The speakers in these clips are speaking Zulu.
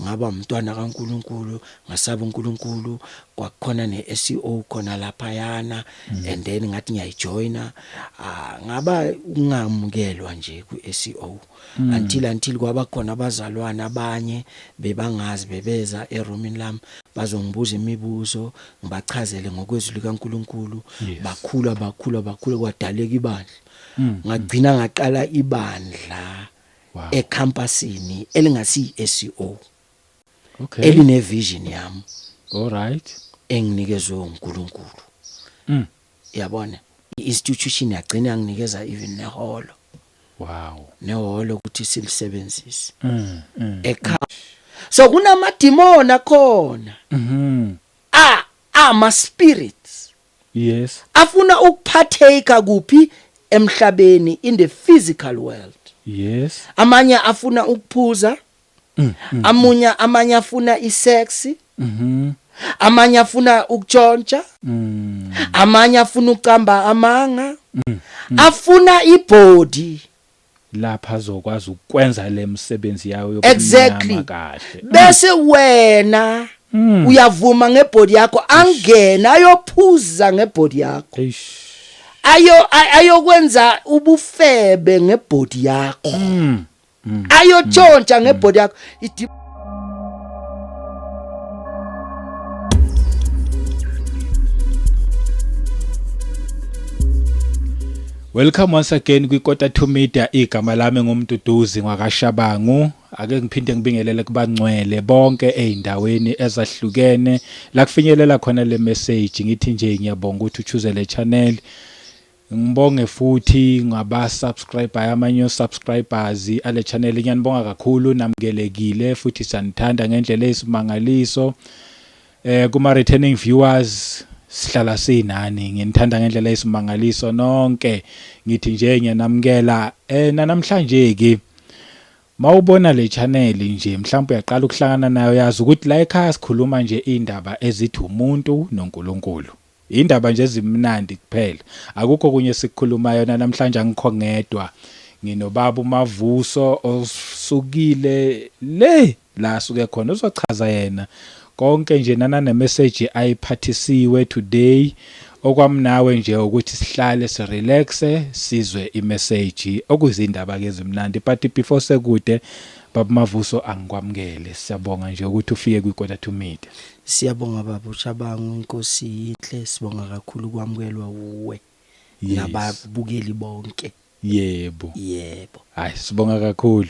Ngaba umntwana kaNkuluNkulu, ngasaba uNkulunkulu. Kwakukhona neSEO khona lapha yana, and then ngathi ngiyayijoina, ngaba ungamukelwa nje kuSEO until kwaba khona abazalwana abanye bebangazi, bebeza eroomini lami bazongibuza imibuzo, ngibachazele ngokwezwi likaNkuluNkulu. Bakhula, bakhula, bakhula, kwadaleka ibandla. Ngagcina ngaqala ibandla ecampusini elingasi SEO, eline vision yami All right. enginikezwe uNkulunkulu. Yabona, i-institution yagcina yanginikeza even nehholo, nehholo ukuthi silisebenzise ekhaya. So kunamadimoni akhona, a ama spirits afuna ukuphatheka kuphi emhlabeni, in the physical world. Amanye afuna ukuphuza, amanye afuna isex, amanye afuna ukutshontsha, amanye afuna ukucamba amanga, afuna ibody Lapha azokwazi ukwenza le msebenzi yayo yobumnyama kahle. Bese wena uyavuma ngebody yakho, angena ayophuza ngebody yakho, Eish. Ayokwenza ubufebe ngebody yakho, ayotshontsha ngebody yakho. Welcome once again kwiKota 2 Media. Igama lami nguMduduzi ngwakaShabangu. Ake ngiphinde ngibingelele kubangcwele bonke ezindaweni ezahlukene la kufinyelela khona le message. Ngithi nje ngiyabonga ukuthi uchoose le channel. Ngibonge futhi ngaba subscriber, ama new subscribers ale channel. Ngiyanibonga kakhulu, namukelekile futhi sanithanda ngendlela eyisimangaliso. Kuma returning viewers, sihlala sinani, nginithanda ngendlela eyisimangaliso nonke. Ngithi nje ngiyanamukela namhlanje ke. Mawubona le channel nje, mhlawumbe uyaqala ukuhlangana nayo, yazi ukuthi la ekhaya sikhuluma nje indaba ezithi umuntu noNkulunkulu. Indaba nje ezimnandi kuphela. Akukho kunye sikukhulumayo. Namhlanje angikho ngedwa. Nginobaba uMavuso osukile le la asuke khona, uzochaza yena konke nje nana ne message ayiphathisiwe today. Okwami nawe nje ukuthi sihlale sirelaxe, sizwe imessage okuzindaba ke ezimnandi. But before sekude, baba Mavuso, angikwamukele. Siyabonga nje ukuthi ufike kwiKota 2 Media. Siyabonga baba uShabangu, inkosi yinhle, sibonga kakhulu ukwamukelwa uwe nababukeli bonke. Yebo. Yebo. Hayi, sibonga kakhulu.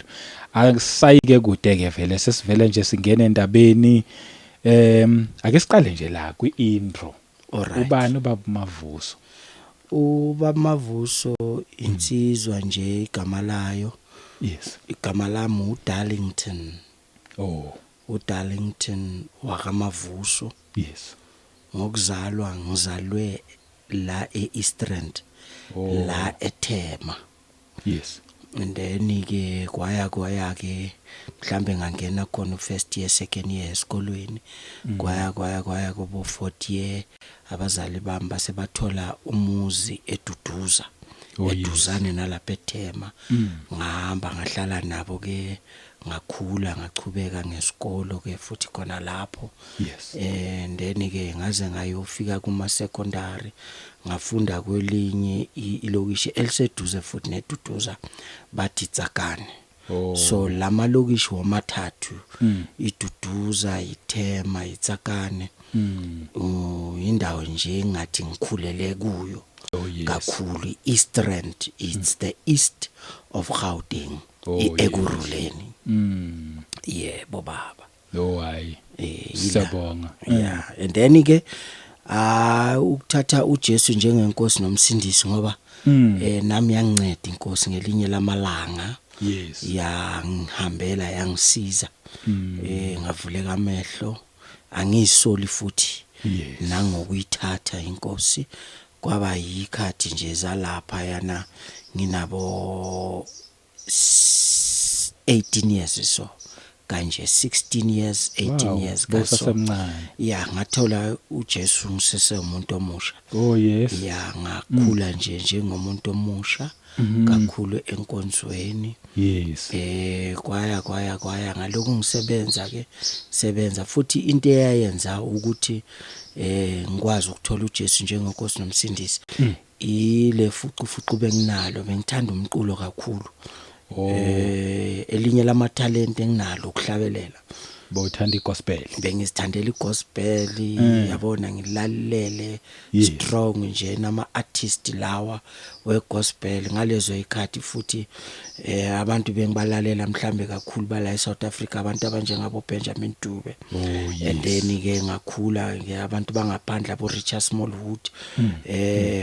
Akusayike kude ke vele, sesivele nje singena endabeni. Ake siqale nje la kwi intro. Alright. Ubani ubaba Mavuso? Ubaba Mavuso insizwa nje igama layo. Igama lami uDarlington. Oh. uDarlington wakaMavuso. Ngokuzalwa ngizalwe la eEast Rand. La eThema. And then ke kwaya ke mhlambe ngangena khona first year, second year esikolweni. Kwaya kubo fourth year, abazali bami base bathola umuzi eDuduza. Eduzane nalapha eThema. Ngahamba ngahlala nabo ke, ngakhula, ngachubeka ngesikolo ke futhi khona lapho. And then ke ngaze ngayofika kuma secondary, ngafunda kwelinye ilokishi eliseduze futhi neDuduza, bathi Tsakane. So lamalokishi womathathu, iDuduza, iThema, iTsakane, indawo nje engathi ngikhulele kuyo kakhulu. East Rand, it's the east of Gauteng, iEkurhuleni. Yebo baba. Oh hayi. Yila. Siyabonga. Yeah, and then ke ukuthatha uJesu njengenkosi nomsindisi, ngoba nami yanginceda inkosi ngelinye lamalanga. Yangihambela, yangisiza. Ngavuleka amehlo, angiyisoli futhi nangokuyithatha inkosi. Kwaba yikhathi nje zalapha yana nginabo 18 years so. Kanje 16 years, 18 years kaso. Bowusasemncane. Ya, ngathola uJesu ngisese umuntu omusha. Oh yes. Ya, ngakhula nje njengomuntu omusha kakhulu enkonzweni. Kwaya kwaya kwaya, ngalokhu ngisebenza ke, sebenza futhi. Into eyayenza ukuthi ngikwazi ukuthola uJesu njengenkosi nomsindisi, ile fucu fucu benginalo, bengithanda umculo kakhulu. Elinye lama talent enginalo ukuhlabelela. Bowuthanda igospel. Bengizithandela igospel, yabona, ngilalele strong nje nama artist lawa wegospel ngalezo ikhathi. Futhi abantu bengibalalela mhlambe kakhulu bala eSouth Africa, abantu abanjengabo Benjamin Dube. And then ke ngakhula ke, abantu bangaphandle, abo Richard Smallwood,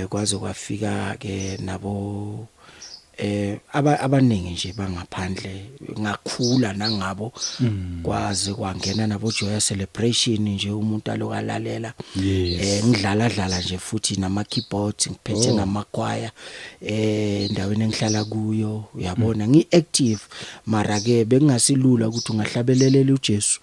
kwaze kwafika ke nabo abaningi nje bangaphandle, ngakhula nangabo, kwaze kwangena nabo Joyous Celebration nje, umuntu alokalalela. Ngidlala dlala nje futhi nama keyboards ngiphethe, namakwaya endaweni engihlala kuyo, uyabona, ngi active. Mara ke bekungasilula ukuthi ungahlabelelela uJesu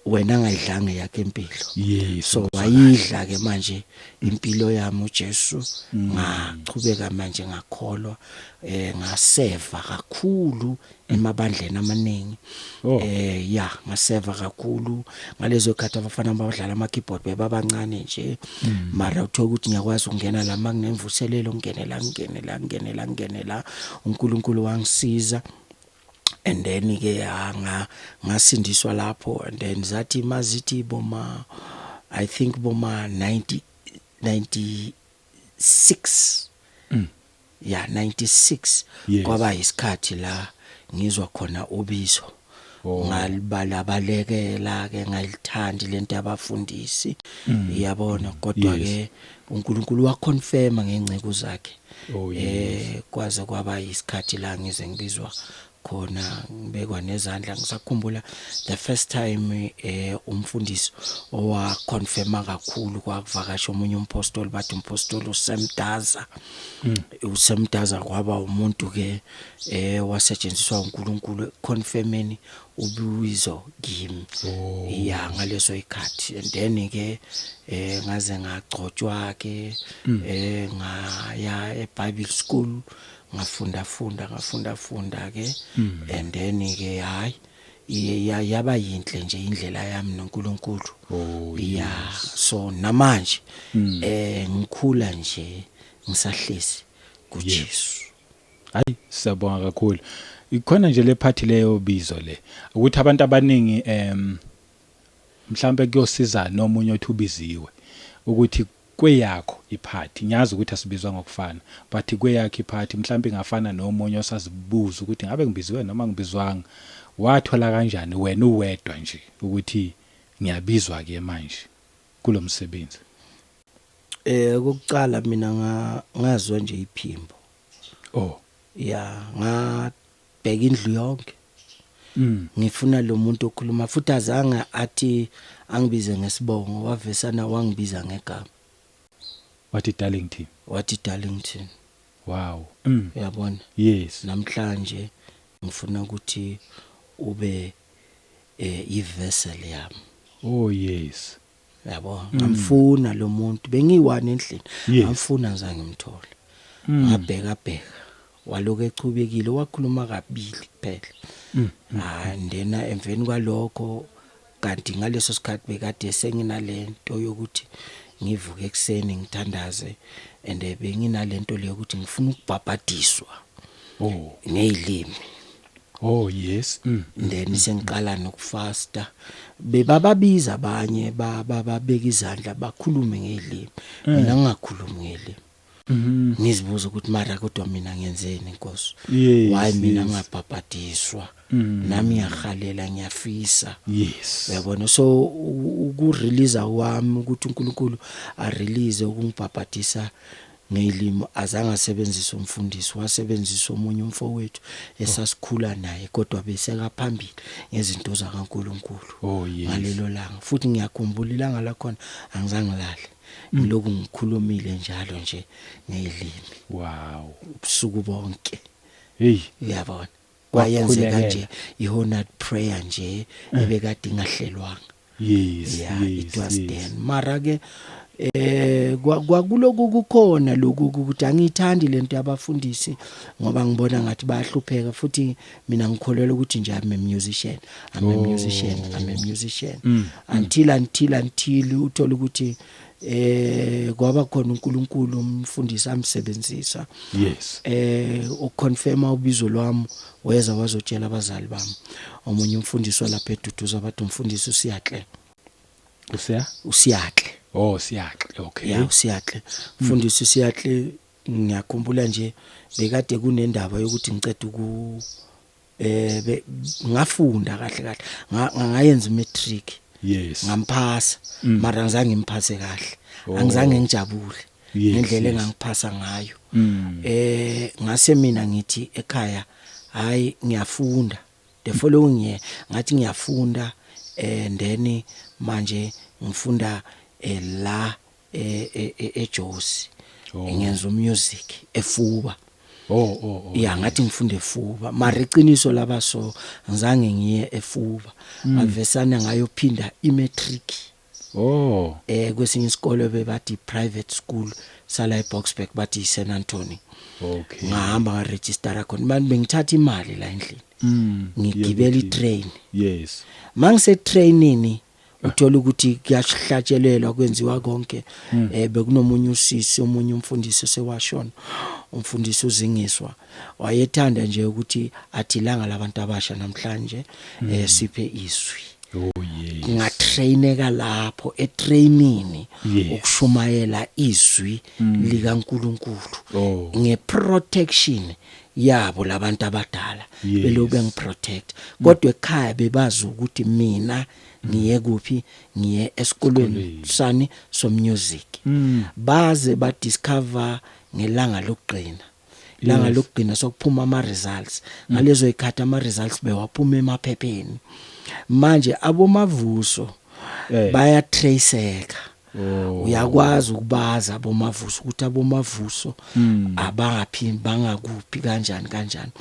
wena angayidlanga yakhe impilo. So wayidla ke manje impilo yami uJesu, ngachubeka manje ngakholwa, ngaseva kakhulu emabandleni amaningi. Ya, ngaseva kakhulu ngalezo khathi. Abafana abadlala ama keyboard bebabancane nje, mara uthola ukuthi ngiyakwazi ukungena la makunemvuselelo, ngene la, ngene la, ngene la, ngene la. uNkulunkulu wangisiza, and then ke anga ngasindiswa lapho. And then zathi mazithi boma, I think boma 90 96, ya, 96, kwaba isikhathi la ngizwa khona ubizo. Ngalibalabalekela ke, ngayilithandi lento yabafundisi, iyabona, kodwa ke uNkulunkulu waconfirma ngenceke zakhe. Kwaze kwaba isikhathi la ngize ngibizwa khona, ngibekwa nezandla. Ngisakhumbula the first time umfundisi owa confirma kakhulu, kwakuvakasha omunye umpostoli, bathi umpostoli uSemdaza. USemdaza kwaba umuntu ke wasetshenziswa uNkulunkulu confirmeni ubuyizo kimi. Ya, ngaleso ikhathi. And then ke ngaze ngagcotshwa ke, ngaya eBible school, ngafunda funda, ngafunda funda ke. And then ke hayi, yaba yinhle nje indlela yami noNkulunkulu. Ya, so namanje ngikhula nje, ngisahlezi kuJesu. Hayi, siyabonga kakhulu. Ikhona nje le part leyo bizo le, ukuthi abantu abaningi mhlambe kuyosiza nomunye othi ubiziwe, ukuthi kweyakho ipart, ngiyazi ukuthi asibizwa ngokufana, but kweyakho ipart mhlambe ingafana nomunye osazibuza ukuthi ngabe ngibiziwe noma ngibizwanga. Wathola kanjani wena uwedwa nje ukuthi ngiyabizwa ke manje kulomsebenzi? Okokuqala mina ngazwa nje iphimbo. Ya, ngabheka indlu yonke ngifuna lo muntu okhuluma, futhi azange athi angibize ngesibongo, wavesana wangibiza ngegama. Wathi Darlington. Wathi Darlington. Uyabona, namhlanje ngifuna ukuthi ube ivessel yami. Oh yes. Yabo, ngamfuna lo muntu, bengiyi-one endlini. Ngamfuna, ngizange ngimthole. Ngabheka bheka, walokhu echubekile, wakhuluma kabili kuphela. Hayi, ndena emveni kwalokho, kanti ngaleso sikhathi bekade senginalento yokuthi ngivuke ekseni ngithandaze, and benginalento leyo ukuthi ngifuna ukubhabhadiswa ngezilimi. Oh yes. Then sengiqala nokufasta. Bebababiza abanye, babeka izandla, bakhulume ngezilimi, mina ngingakhulumi ngezilimi. Ngizibuza ukuthi mara kodwa mina ngenzeni, Nkosi? Why mina ngingabhabhadiswa? Nami ngiyahalela, ngiyafisa. Uyabona, so ukurelease kwami ukuthi uNkulunkulu a release ukungibhabhadisa ngezilimi, azange asebenzise umfundisi, wasebenzisa omunye umfowethu esasikhula naye, kodwa beseka phambili ngezinto zakaNkulunkulu. Ngalelo langa futhi ngiyakhumbula ilanga lakhona, angizange ngilale, ngiloku ngikhulumile njalo nje ngezilimi ubusuku bonke. Hey. Uyabona. Kwayenzeka nje i-honored prayer nje ebekade ingahlelwanga. Yes. Yeah, yes it was yes. then. Mara ke kwakuloku kukhona lokhu ukuthi angiyithandi lento yabafundisi, ngoba ngibona ngathi bayahlupheka, futhi mina ngikholelwa ukuthi nje I'm a musician, I'm a musician, I'm a musician, until uthola ukuthi kwaba khona uNkulunkulu umfundisi amsebenzisa uconfirma ubizo lwami, weza wazotshela abazali bami, omunye umfundisi walapha eDuduza, bathi umfundisi uSiyahle. Usiya? USiyahle. Oh, Siyahle, okay. Ya, uSiyahle, mfundisi uSiyahle. Ngiyakhumbula nje bekade kunendaba yokuthi ngicela uku ngafunda kahle kahle, ngayenza imatric, ngamphasa, mara ngizange ngimphase kahle. Angizange ngijabule ngendlela engangiphasa ngayo. Ngase mina ngithi ekhaya, hayi, ngiyafunda. The following year ngathi ngiyafunda, and then manje ngifunda la eJozi, ngenza umusic eFuba. Oh. Ya, ngathi ngifunda eFuba, mara iqiniso laba so ngizange ngiye eFuba, ngavesana ngayophinda imatric kwesinye isikole bebathi private school sala eBoksburg, bathi St Anthony. Ngahamba ngaregister khona manje, bengithatha imali la endlini, ngigibela itrain. Mangise trainini, uthola ukuthi kuyahlatshelelwa, kwenziwa konke. Bekunomunye usisi, omunye umfundisi sewashona, umfundisi uZingiswa, wayethanda nje ukuthi athi ilanga labantu abasha namhlanje, siphe izwi. Ngatraineka lapho etrainini ukushumayela izwi likaNkuluNkulu ngeprotection yabo labantu abadala, belo bengiprotect, kodwa ekhaya bebazi ukuthi mina ngiye kuphi, ngiye esikolweni sani so music. Baze ba discover ngelanga lokugcina, ilanga lokugcina sokuphuma ama results. Ngalezo ikhathi ama results bewaphuma emaphepheni. Manje aboMavuso bayatraceka. Uyakwazi ukubaza aboMavuso ukuthi aboMavuso abangaphindi bangakuphi, kanjani kanjani.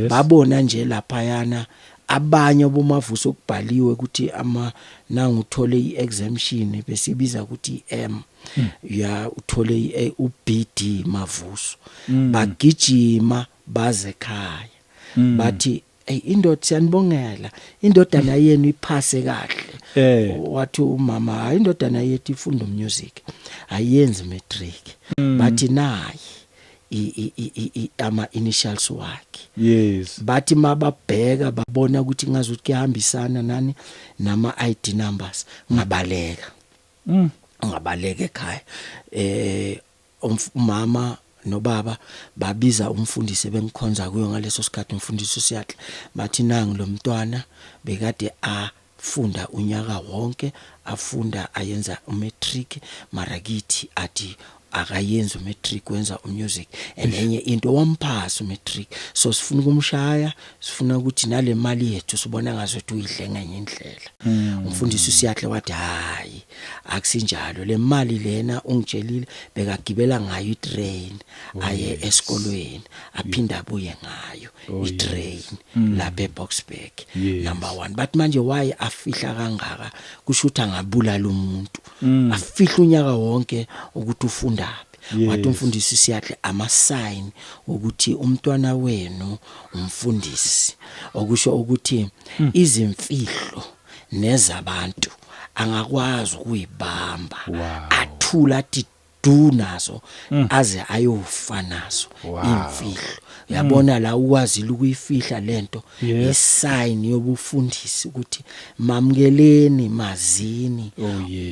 Babona nje laphayana abanye aboMavuso kubhaliwe ukuthi ama nanguthole iexemption, besibiza ukuthi iM ya, uthole uBD Mavuso. Bagijima baze ekhaya, bathi, "Hey indoda, siyanibongela, indodana yenu iphase kahle." Wathi umama, "Hayi, indodana yethu ifunda music, ayenzi matric." Bathi nayi ama initials wakhe. Bathi mababheka babona ukuthi ngazuthi kuyahambisana nani nama ID numbers. Ngabaleka, ngabaleka ekhaya. Umama nobaba babiza umfundisi bengikhonza kuyo ngaleso sikhathi, umfundisi uSiyahle, bathi nangi lo mntwana bekade afunda unyaka wonke, afunda ayenza umatric, mara kithi athi akayenzi umatric, wenza umusic and enye into, wamphasa umatric, so sifuna ukumshaya, sifuna ukuthi nale mali yethu sibona ngazuthi uyidle ngenye indlela." Umfundisi uSiyahle wathi, "Hayi, akusinjalo, le mali lena ungitshelile bekagibela ngayo itrain aye esikolweni, aphinda abuye ngayo itrain lapha eBoksburg." Number 1, but manje why afihla kangaka? Kusho ukuthi angabulala umuntu, afihla unyaka wonke ukuthi ufundaphi. Wathi umfundisi Siyahle, ama sign ukuthi umntwana wenu umfundisi, okusho ukuthi izimfihlo nezabantu angakwazi ukuyibamba, athula athi du nazo aze ayofa nazo. Imfihlo, uyabona la ukwazile ukuyifihla lento, isign yobufundisi ukuthi mamukeleni, mazini,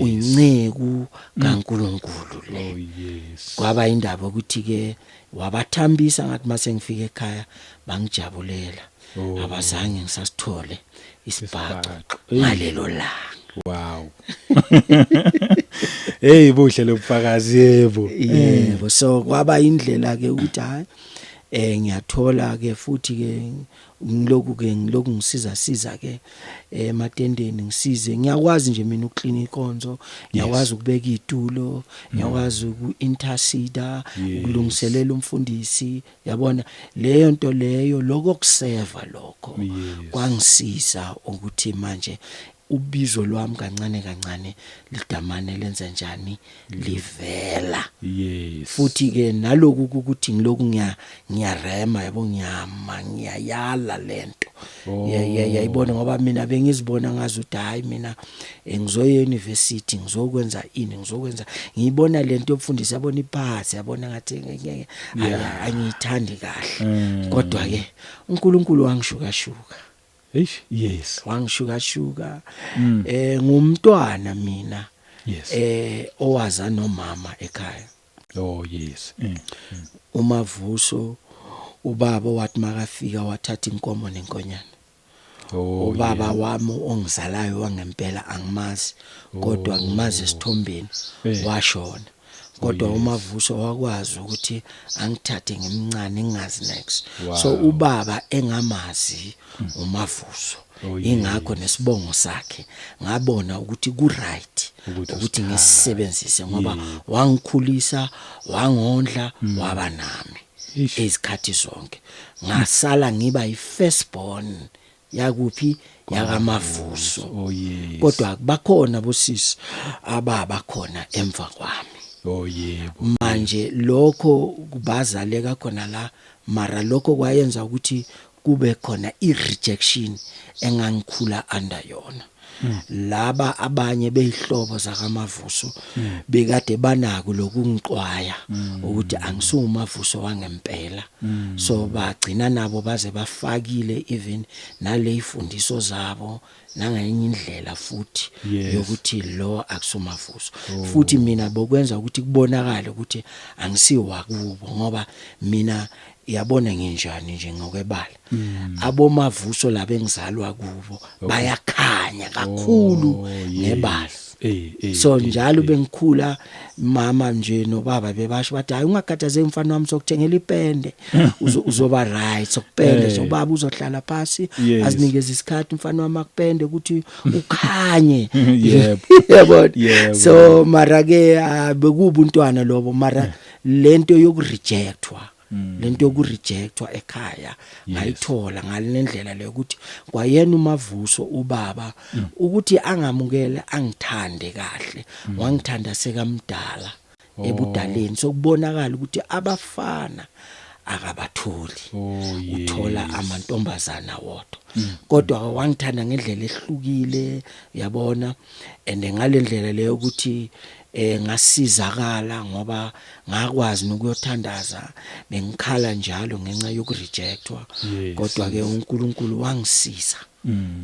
uyinceku kaNkuluNkulu le. Kwaba indaba ukuthi ke wabathambisa, ngathi mase ngifika ekhaya bangijabulela. Abazange ngisasithole isibhaxu Isibhaxu. ngalelo langa. Wow. Hey, buhle lobufakazi, yebo. Yebo, so kwaba indlela ke ukuthi hayi, Ngiyathola ke futhi ke ngiloku ngisiza siza ke ematendeni, ngisize. Ngiyakwazi nje mina ukuclean inkonzo, ngiyakwazi ukubeka izitulo, ngiyakwazi uku-intercede, ukulungiselela umfundisi, yabona leyo nto leyo, lokho kuseva lokho kwangisiza ukuthi manje ubizo lwami kancane kancane lidamane lenza njani, livela. Futhi ke naloku ukuthi ngiloku ngiyarema, yabo, ngiyama, ngiyayala lento. Yayibona, ngoba mina bengizibona ngazi ukuthi hayi, mina ngizoya university, ngizokwenza ini, ngizokwenza, ngiyibona lento yobufundisi, yabona, iphathi, yabona, ngathi ngeke, angiyithandi kahle. Kodwa ke uNkulunkulu wangishuka shuka. Eish, yes. Wangishuka shuka. Ngumntwana mina owaza nomama ekhaya. Oh yes. Umavuso ubaba wathi makafika wathatha inkomo nenkonyana. Ubaba wami ongizalayo wangempela angimazi, kodwa ngimazi esithombeni. Washona, kodwa uMavuso wakwazi ukuthi angithathe ngimncane, ngingazi next. So ubaba engamazi uMavuso. Ingakho nesibongo sakhe ngabona ukuthi ku right ukuthi ukuthi usithathe. Ngisebenzise ngoba wangikhulisa, wangondla, waba nami izikhathi zonke. Ngasala ngiba i-first born yakuphi, yakaMavuso. Kodwa bakhona bosisi ababakhona emva kwami. Oh yebo. Manje lokho kubazaleka khona la, mara lokho kwayenza ukuthi kube khona i-rejection engangikhula under yona. Laba abanye beyihlobo zakaMavuso bekade banako lokungixwaya ukuthi angisumavuso wangempela, so bagcina nabo baze bafakile even nale ifundiso zabo nangenye indlela futhi yokuthi lo akusumavuso. Futhi mina bokwenza ukuthi kubonakale ukuthi angisiwa kubo, ngoba mina, yabona, nginjani nje ngokwebala, abomavuso laba engizalwa kubo bayakhanya kakhulu ngebala. So njalo bengikhula, mama nje nobaba bebasho bathi, "Hayi, ungakhathazeki mfana wami, sokuthengela ipende, uzoba right, sokupende." So baba uzohlala phansi azinikeze isikhathi, mfana wami, akupende ukuthi ukhanye. Yabona? So mara ke bekubuntwana lobo, mara lento yokurejectwa, lento yokurejectwa ekhaya ngayithola ngalendlela leyo, ukuthi kwayena uMavuso ubaba ukuthi angamukele, angithande kahle, wangithanda sekamdala, ebudaleni, sokubonakala ukuthi abafana akabatholi, uthola amantombazana wodwa. Kodwa wangithanda ngendlela ehlukile, yabona, and ngalendlela leyo ukuthi ngasizakala ngoba ngakwazi nokuyothandaza, bengikhala njalo ngenxa yokurejectwa. Kodwa ke uNkulunkulu wangisiza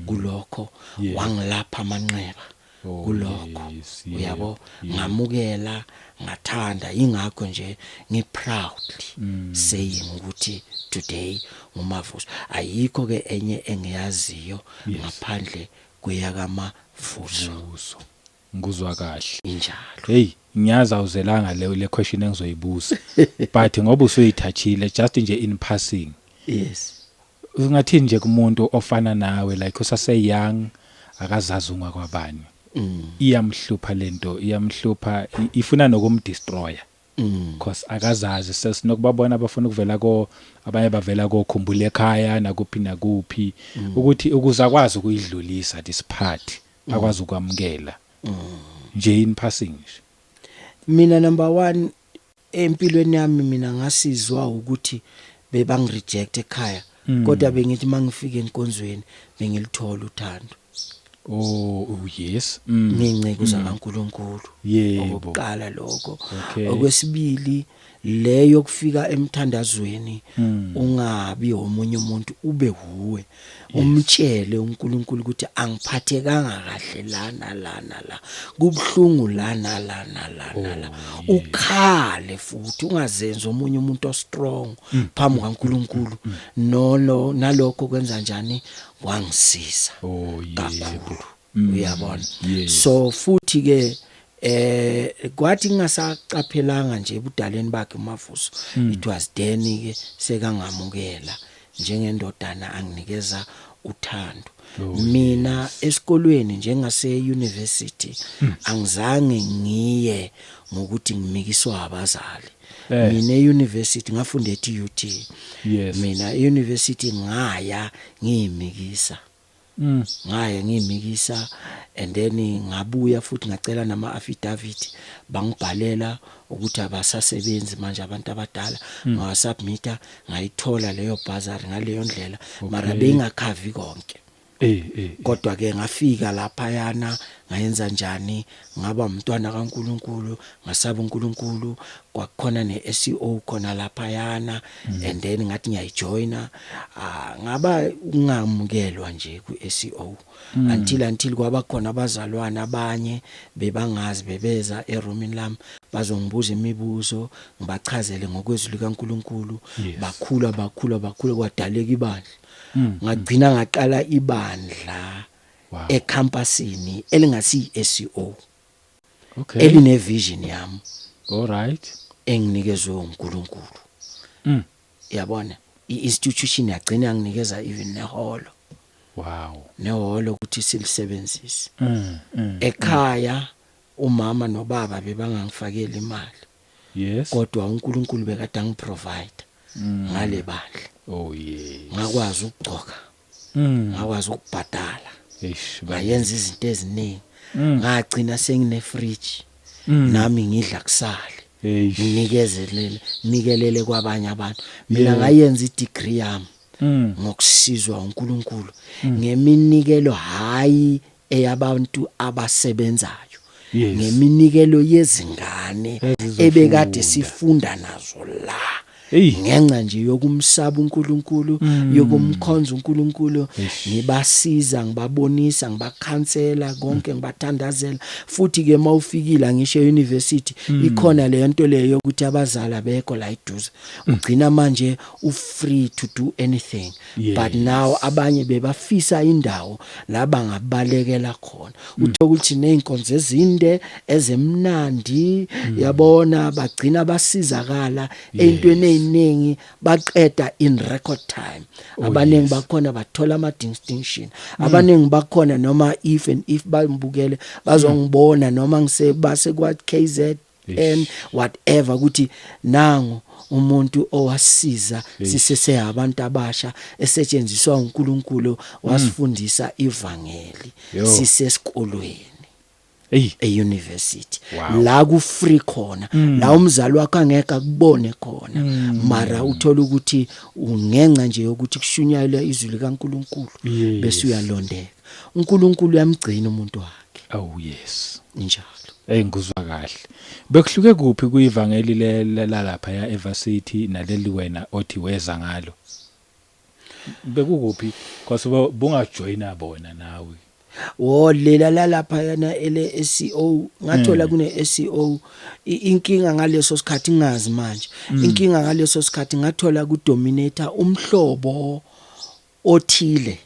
kulokho, wangilapha amanxeba kulokho, uyabo, ngamukela, ngathanda. Ingakho nje ngi proudly saying ukuthi today nguMavuso, ayikho ke enye engiyaziyo ngaphandle kweyakamavuso. Vuso. Ngikuzwa kahle. Injalo. Hey, ngiyazi awuzelanga le question engizoyibuza, but ngoba usuyithathile, just nje in passing, ungathini nje kumuntu ofana nawe, like usase young, akazazi ungakwabani, iyamhlupha lento, iyamhlupha, ifuna nokumdestroya because akazazi, sesinokubabona abafuna ukuvela ko, abanye bavela kokhumbula ekhaya nakuphi nakuphi, ukuthi ukuze akwazi ukuyidlulisa this part, akwazi ukwamukela, nje in passing nje. Mina, number 1 empilweni yami, mina ngasizwa ukuthi bebangireject ekhaya, kodwa bengithi mangifika enkonzweni bengilithola uthando. Oh yes. Ngenceke zakaNkuluNkulu. Okokuqala lokho. Okwesibili, leyo kufika emthandazweni, ungabi omunye umuntu, ube huwe, umtshele uNkulunkulu ukuthi angiphathekanga kahle lana lana la, kubhlungu lana lana lana la, ukhale futhi ungazenzi omunye umuntu ostrong phambi kaNkulunkulu. No, nalokho kwenza njani, kwangisiza kakhulu, uyabona. Yes. So futhi ke Kwathi ngingasaqaphelanga nje ebudaleni bakhe uMavuso, it was then ke sekangamukela njengendodana, anginikeza uthando. Mina esikolweni njengase university angizange ngiye ngokuthi ngimikiswa abazali. Mina e-university ngafunda e-TUT. Mina e-university ngaya ngiyimikisa. Ngaya ngiyimikisa and then ngabuya futhi ngacela nama affidavit, bangibhalela ukuthi abasasebenzi manje abantu abadala. Ngawasubmita, ngayithola leyo bursary ngaleyo ndlela, mara bengakhavi konke. Kodwa ke ngafika lapha yana, ngayenza njani, ngaba umntwana kaNkuluNkulu, ngasaba uNkulunkulu. Kwakukhona neSEO khona lapha yana and then ngathi ngiyayijoina, ah, ngaba ungamukelwa nje kuSEO until kwaba khona abazalwana abanye bebangazi, bebeza eroomini lami bazongibuza imibuzo, ngibachazele ngokwezwi likaNkuluNkulu. Bakhula, bakhula, bakhula, kwadaleka ibandla. Ngagcina ngaqala ibandla ecampusini elingasi SEO, eline vision yami All right. enginikezwe uNkulunkulu. Yabona, iinstitution yagcina yanginikeza even neholo, neholo ukuthi silisebenzise. Ekhaya umama nobaba bebangangifakela imali, kodwa uNkulunkulu bekade angiprovide ngale bandla. Ngakwazi ukugcoka, ngakwazi ukubhadala, ngayenza izinto eziningi. Ngagcina sengine fridge nami, ngidla kusale, nginikezelele, nikelele kwabanye abantu. Mina ngayenza i-degree yami ngokusizwa uNkulunkulu, ngeminikelo, hayi eyabantu abasebenzayo, ngeminikelo yezingane Ezizofunda. ebekade sifunda nazo la, ngenxa nje yokumsaba uNkulunkulu, yokumkhonza uNkulunkulu. Ngibasiza, ngibabonisa, ngibakhansela konke, ngibathandazela. Futhi ke mawufikile ngisho euniversity, ikhona le nto leyo yokuthi abazali abekho la eduze, ugcina manje u free to do anything. But now abanye bebafisa indawo la bangabalekela khona, uthola ukuthi nezinkonzo ezinde ezemnandi, yabona, bagcina basizakala entweni eziningi, baqeda in record time. Abaningi bakhona bathola ama distinction, abaningi bakhona noma if and if bambukele bazongibona noma ngisebase kwa KZN, whatever, ukuthi nangu umuntu owasiza sisese abantu abasha, esetshenziswa uNkulunkulu, wasifundisa ivangeli sisesikolweni euniversity, la ku free khona, la umzali wakho angeke akubone khona, mara uthola ukuthi ungenca nje yokuthi kushunyayelwa izwi likaNkuluNkulu, bese uyalondeka. uNkulunkulu uyamgcina umuntu wakhe. Oh yes. Njalo. Hey, nguzwa kahle. Bekuhluke kuphi kuyivangeli le lapha ya evarsity naleli wena othi weza ngalo? Bekukuphi? Because bungajoina bona nawe. Wo, lela lalapha yana ele SEO, ngathola kune SEO. Inkinga ngaleso sikhathi, ngazi manje, inkinga ngaleso sikhathi ngathola ku dominate umhlobo othile.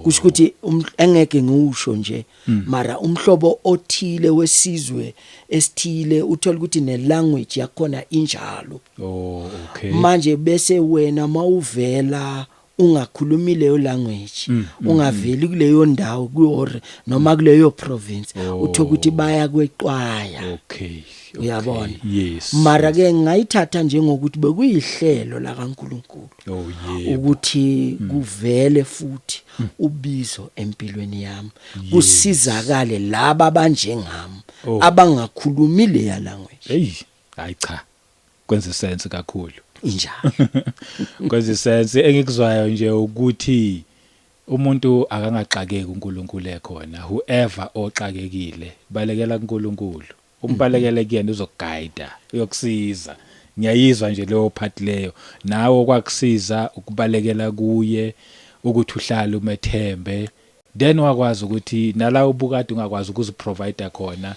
Kusho ukuthi engeke ngiwusho nje, mara umhlobo othile wesizwe esithile, uthola ukuthi ne language yakhona injalo. Oh okay. Manje bese wena mawuvela ungakhulumi leyo language, ungaveli kuleyo ndawo kuyor noma kuleyo province, uthola ukuthi baya kweqwaya. Uyabona? Yes. Mara ke ngayithatha njengokuthi bekuyihlelo la kaNkuluNkulu Oh yebo. ukuthi kuvele futhi ubizo empilweni yami, kusizakale laba abanjengami abangakhulumi leya language. Hey, hayi cha. Kwenza sense kakhulu. Injalo. Kwenza sense. Engikuzwayo nje ukuthi umuntu akangaxakeki uNkulunkulu ekhona. Whoever oxakekile, balekela kuNkulunkulu. Umbalekele kuyena, uzokuguide, uyokusiza. Ngiyayizwa nje leyo part leyo. Nawe kwakusiza ukubalekela kuye, ukuthi uhlale umethembe. Then wakwazi ukuthi nala ubukade ungakwazi ukuziprovide khona,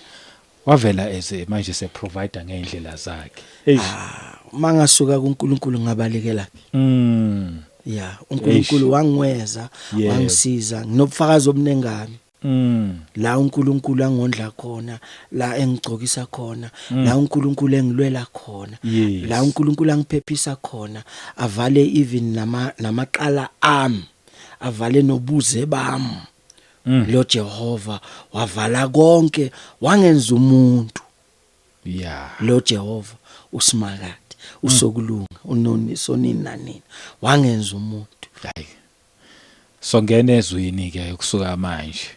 wavela eze manje se provider ngeindlela zakhe. Eish. Mangasuka kuNkulunkulu ngabalekela phi? Ya, uNkulunkulu wangiweza, wangisiza, nginobufakazi obunengami. La uNkulunkulu angondla khona, la engigcokisa khona, la uNkulunkulu engilwela khona, la uNkulunkulu angiphephisa khona, avale even namaqala ami, avale nobuze bami. Lo Jehova wavala konke, wangenza umuntu. Lo Jehova usimakade usokulunga unoni sonini nanini, wangenza umuntu. Hayi, songena ezwini ke kusuka manje.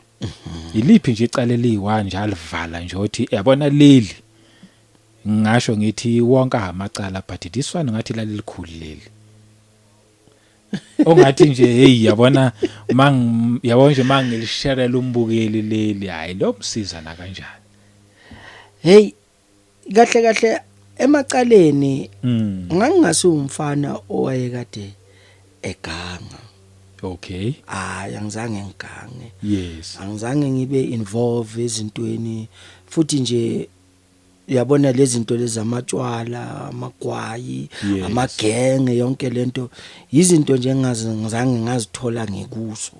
Iliphi nje icala eliyi-one nje alivala nje othi yabona leli, ngisho ngithi wonke amacala, but this one ngathi lalilikhulu leli, ongathi nje hey, yabona mang yabona nje mangilisharela umbukeli leli, hayi lo msiza na kanjani? Hey, kahle kahle emacaleni ngangingasi umfana owayekade eganga. Hayi, angizange ngigange. Angizange ngibe involve ezintweni futhi nje, uyabona lezi zinto lezi, amatshwala, amagwayi, amagenge, yonke lento izinto nje engazi ngizange ngazithola ngikuzo.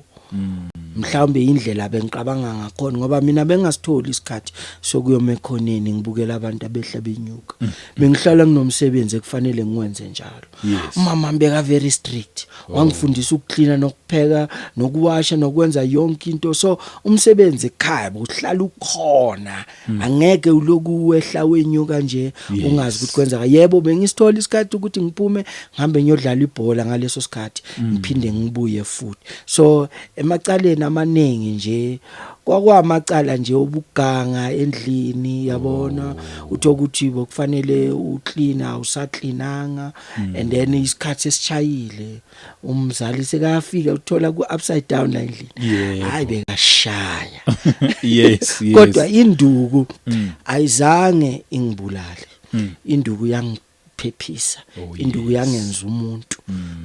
Mhlawumbe indlela bengiqabanga ngakhona, ngoba mina bengasitholi isikhathi sokuyoma ekhoneni ngibukela abantu abehla benyuka. Bengihlala nginomsebenzi ekufanele ngiwenze njalo. Umama beka very strict, wangifundisa ukuklina nokupheka nokuwasha nokwenza yonke into. So umsebenzi ekhaya uhlala ukhona, angeke uloku wehla wenyuka nje ungazi ukuthi kwenzeka. Yebo, bengisithola isikhathi ukuthi ngiphume ngihambe ngiyodlala ibhola ngaleso sikhathi, ngiphinde ngibuye futhi. So emacaleni amaningi nje kwakwamacala nje obuganga endlini, yabona, uthola ukuthi bokufanele uclean, awusacleananga, and then isikhathi sesishayile, umzali sekafika uthola ku upside down la endlini. Hayi, bekashaya. Kodwa induku ayizange ingibulale, induku yangiphephisa. Induku yangenza umuntu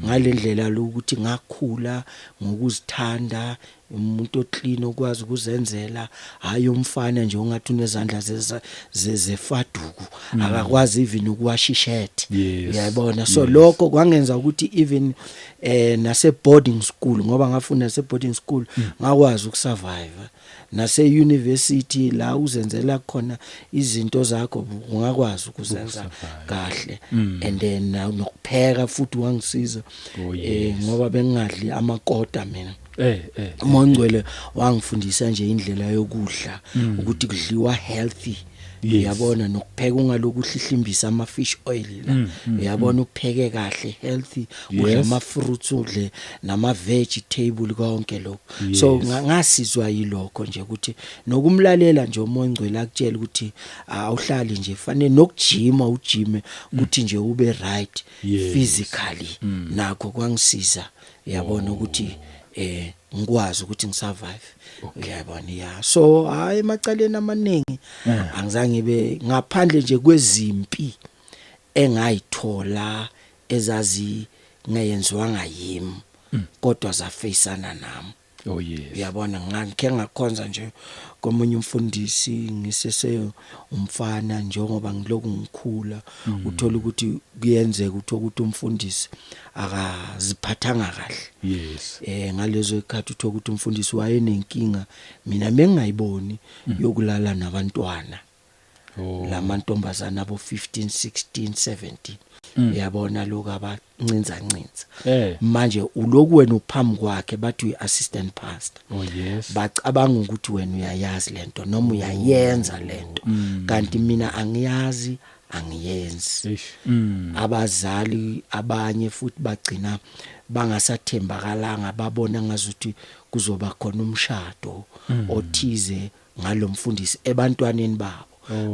ngalendlela lokuthi ngakhula ngokuzithanda, umuntu oclean, okwazi ukuzenzela, hayi umfana nje ongathi unezandla zefaduku, akakwazi even ukuwasha ishirt. Uyayibona? So lokho kwangenza ukuthi even nase boarding school, ngoba ngafunda nase boarding school, ngakwazi ukusurvive. Nase university la uzenzela khona izinto zakho, ungakwazi ukuzenza Ukusurvive. kahle. And then nokupheka futhi wangisiza, ngoba bengingadli amakota mina. Umoya ongcwele wangifundisa nje indlela yokudla, ukuthi kudliwa healthy. Uyabona, nokupheka ungaloku uhlihlimbisa ama fish oil la. Uyabona, upheke kahle, healthy, udle ama fruits, udle nama vegetable, konke lokho. So ngasizwa yilokho nje ukuthi nokumlalela nje umoya ongcwele akutshela ukuthi awuhlali nje, fanele nokujima, ujime ukuthi nje ube right physically. Nakho kwangisiza, uyabona, ukuthi ngikwazi ukuthi ngisurvive, uyabona. Yeah, so hayi, emacaleni amaningi angizange ngibe, ngaphandle nje kwezimpi engayithola ezazi ngeyenziwanga yimi, kodwa zafeyisana nami. Uyabona, ngakhe ngakhonza nje komunye umfundisi ngisese umfana, njengoba ngiloku ngikhula, uthola ukuthi kuyenzeka uthola ukuthi umfundisi akaziphathanga kahle. Ngalezo ikhathi uthola ukuthi umfundisi wayenenkinga, mina bengayiboni, yokulala nabantwana, lamantombazana abo 15, 16, 17, uyabona, lokho abancinza ncinza. Manje uloku wena uphambi kwakhe, bathi uyi assistant pastor. Bacabanga ukuthi wena uyayazi lento noma uyayenza lento, kanti mina angiyazi, angiyenzi. Eish. Abazali abanye futhi bagcina bangasathembakalanga, babona ngazuthi kuzoba khona umshado othize ngalomfundisi ebantwaneni babo,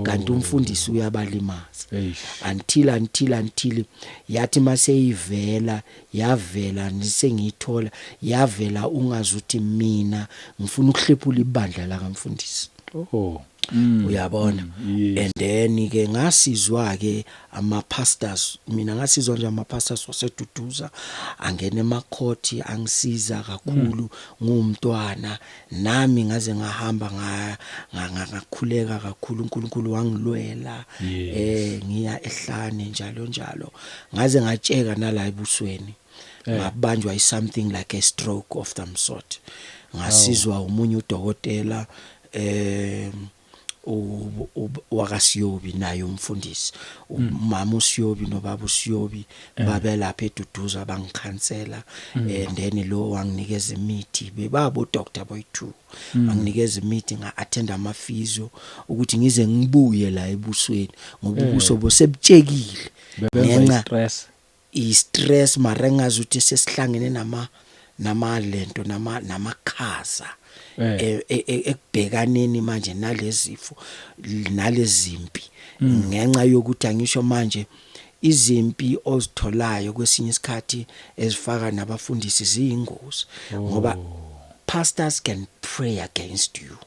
kanti umfundisi uyabalimaza. Eish. Until yathi maseyivela, yavela nisengiyithola, yavela ungazuthi mina ngifuna ukuhlephula ibandla la kamfundisi. Uyabona? Yes. And then ke ngasizwa ke ama pastors, mina ngasizwa nje ama pastors waseDuduza, angena emakhoti angisiza kakhulu ngumntwana nami, ngaze ngahamba ngakhuleka kakhulu, uNkulunkulu wangilwela. Ngiya ehlane njalo njalo, ngaze ngatsheka nala ebusweni, ngabanjwa is something like a stroke of some sort. Ngasizwa umunye udokotela wakaSiyobi, naye umfundisi, umama uSiyobi nobaba uSiyobi, babelapha eDuduza, bangikhansela, and then lo wanginikeza imithi, bebabo doctor boy2, banginikeza imithi, nga attend ama physio ukuthi ngize ngibuye la ebusweni, ngoba ubuso bosebutshekile. Bebenza Ngenxa i-stress. I-stress, mara engazi ukuthi sesihlangene nama lento namakhaza ekubhekaneni manje nalezifo nalezimpi, ngenxa yokuthi angisho manje izimpi ozitholayo kwesinye isikhathi ezifaka nabafundisi ziyingozi, ngoba pastors can pray against you.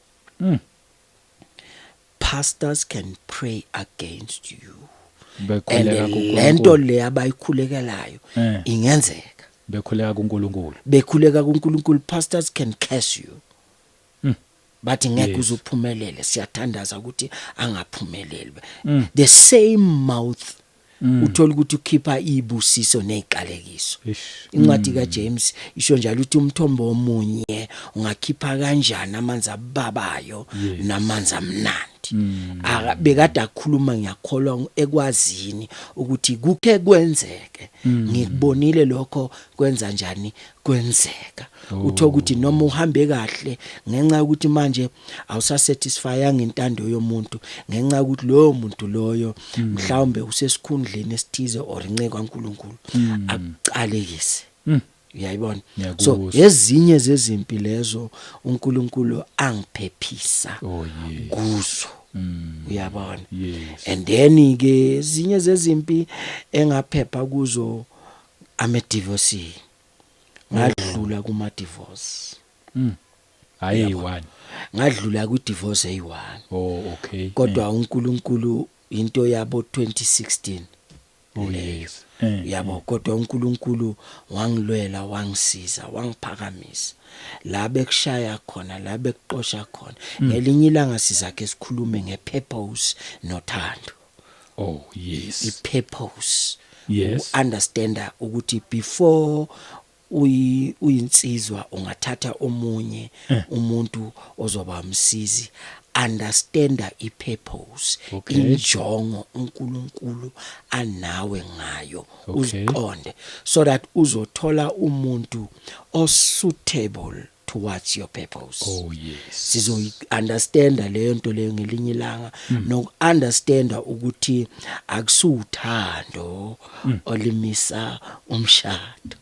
Pastors can pray against you and Bekhuleka lento kuNkulunkulu. le abayikhulekelayo ingenzeka. Bekhuleka kuNkulunkulu. Bekhuleka kuNkulunkulu. Pastors can curse you, bathi ngeke uzuphumelele, siyathandaza ukuthi angaphumeleli. The same mouth uthola ukuthi ukhipha ibusiso neziqalekiso. Incwadi kaJames isho njalo ukuthi umthombo omunye ungakhipha kanjani amanzi ababayo namanzi amnandi? Aka bekade akhuluma, ngiyakholwa ekwazini ukuthi kukhe kwenzeke, ngikubonile lokho kwenza njani kwenzeka. Uthola ukuthi noma uhambe kahle, ngenxa yokuthi manje awusasatisfyanga intando yomuntu, ngenxa yokuthi loyo muntu loyo mhlawumbe usesikhundleni esithize or inceke kaNkuluNkulu, akucalekise. Uyayibona? So Ngiyakuzwa. ezinye zezimpi lezo uNkulunkulu angiphephisa kuzo, uyabona? Yes. And then ke ezinye zezimpi engaphepha kuzo, ame divorce, ngadlula kuma divorce. Hayi, one. Ngadlula ku divorce eyi1. Oh, okay. Kodwa uNkulunkulu, into yabo 2016 leyo. Yabo, kodwa uNkulunkulu wangilwela, wangisiza, wangiphakamisa la bekushaya khona, la bekuxosha khona. Ngelinye ilanga sizakhe sikhulume ngepurpose nothando. Ipurpose, understanda ukuthi before uyinsizwa ungathatha omunye umuntu ozoba umsizi, understanda ipurpose, injongo uNkulunkulu anawe ngayo, uziqonde so that uzothola umuntu osuitable towards your purpose. Sizoyi understanda leyo nto leyo ngelinye ilanga, noku understanda ukuthi akusuthando olimisa umshado,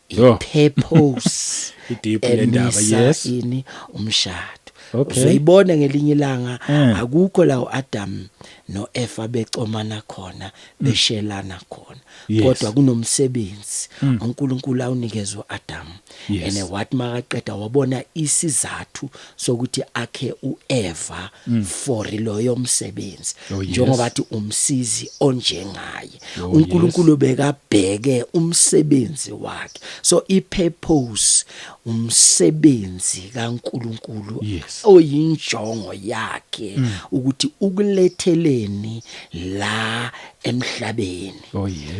i-purpose I-deep le ndaba, emisa yes. ini umshado. Uzoyibona ngelinye ilanga. Akukho la uAdam noEva becomana khona, beshelana khona, kodwa kunomsebenzi uNkulunkulu awunikeza uAdam, ene wathi makaqeda wabona isizathu sokuthi akhe uEva for loyo msebenzi, njengoba athi umsizi onjengaye. uNkulunkulu bekabheke umsebenzi wakhe, so ipurpose umsebenzi kaNkulunkulu oyinjongo yakhe ukuthi ukuletheleni la emhlabeni.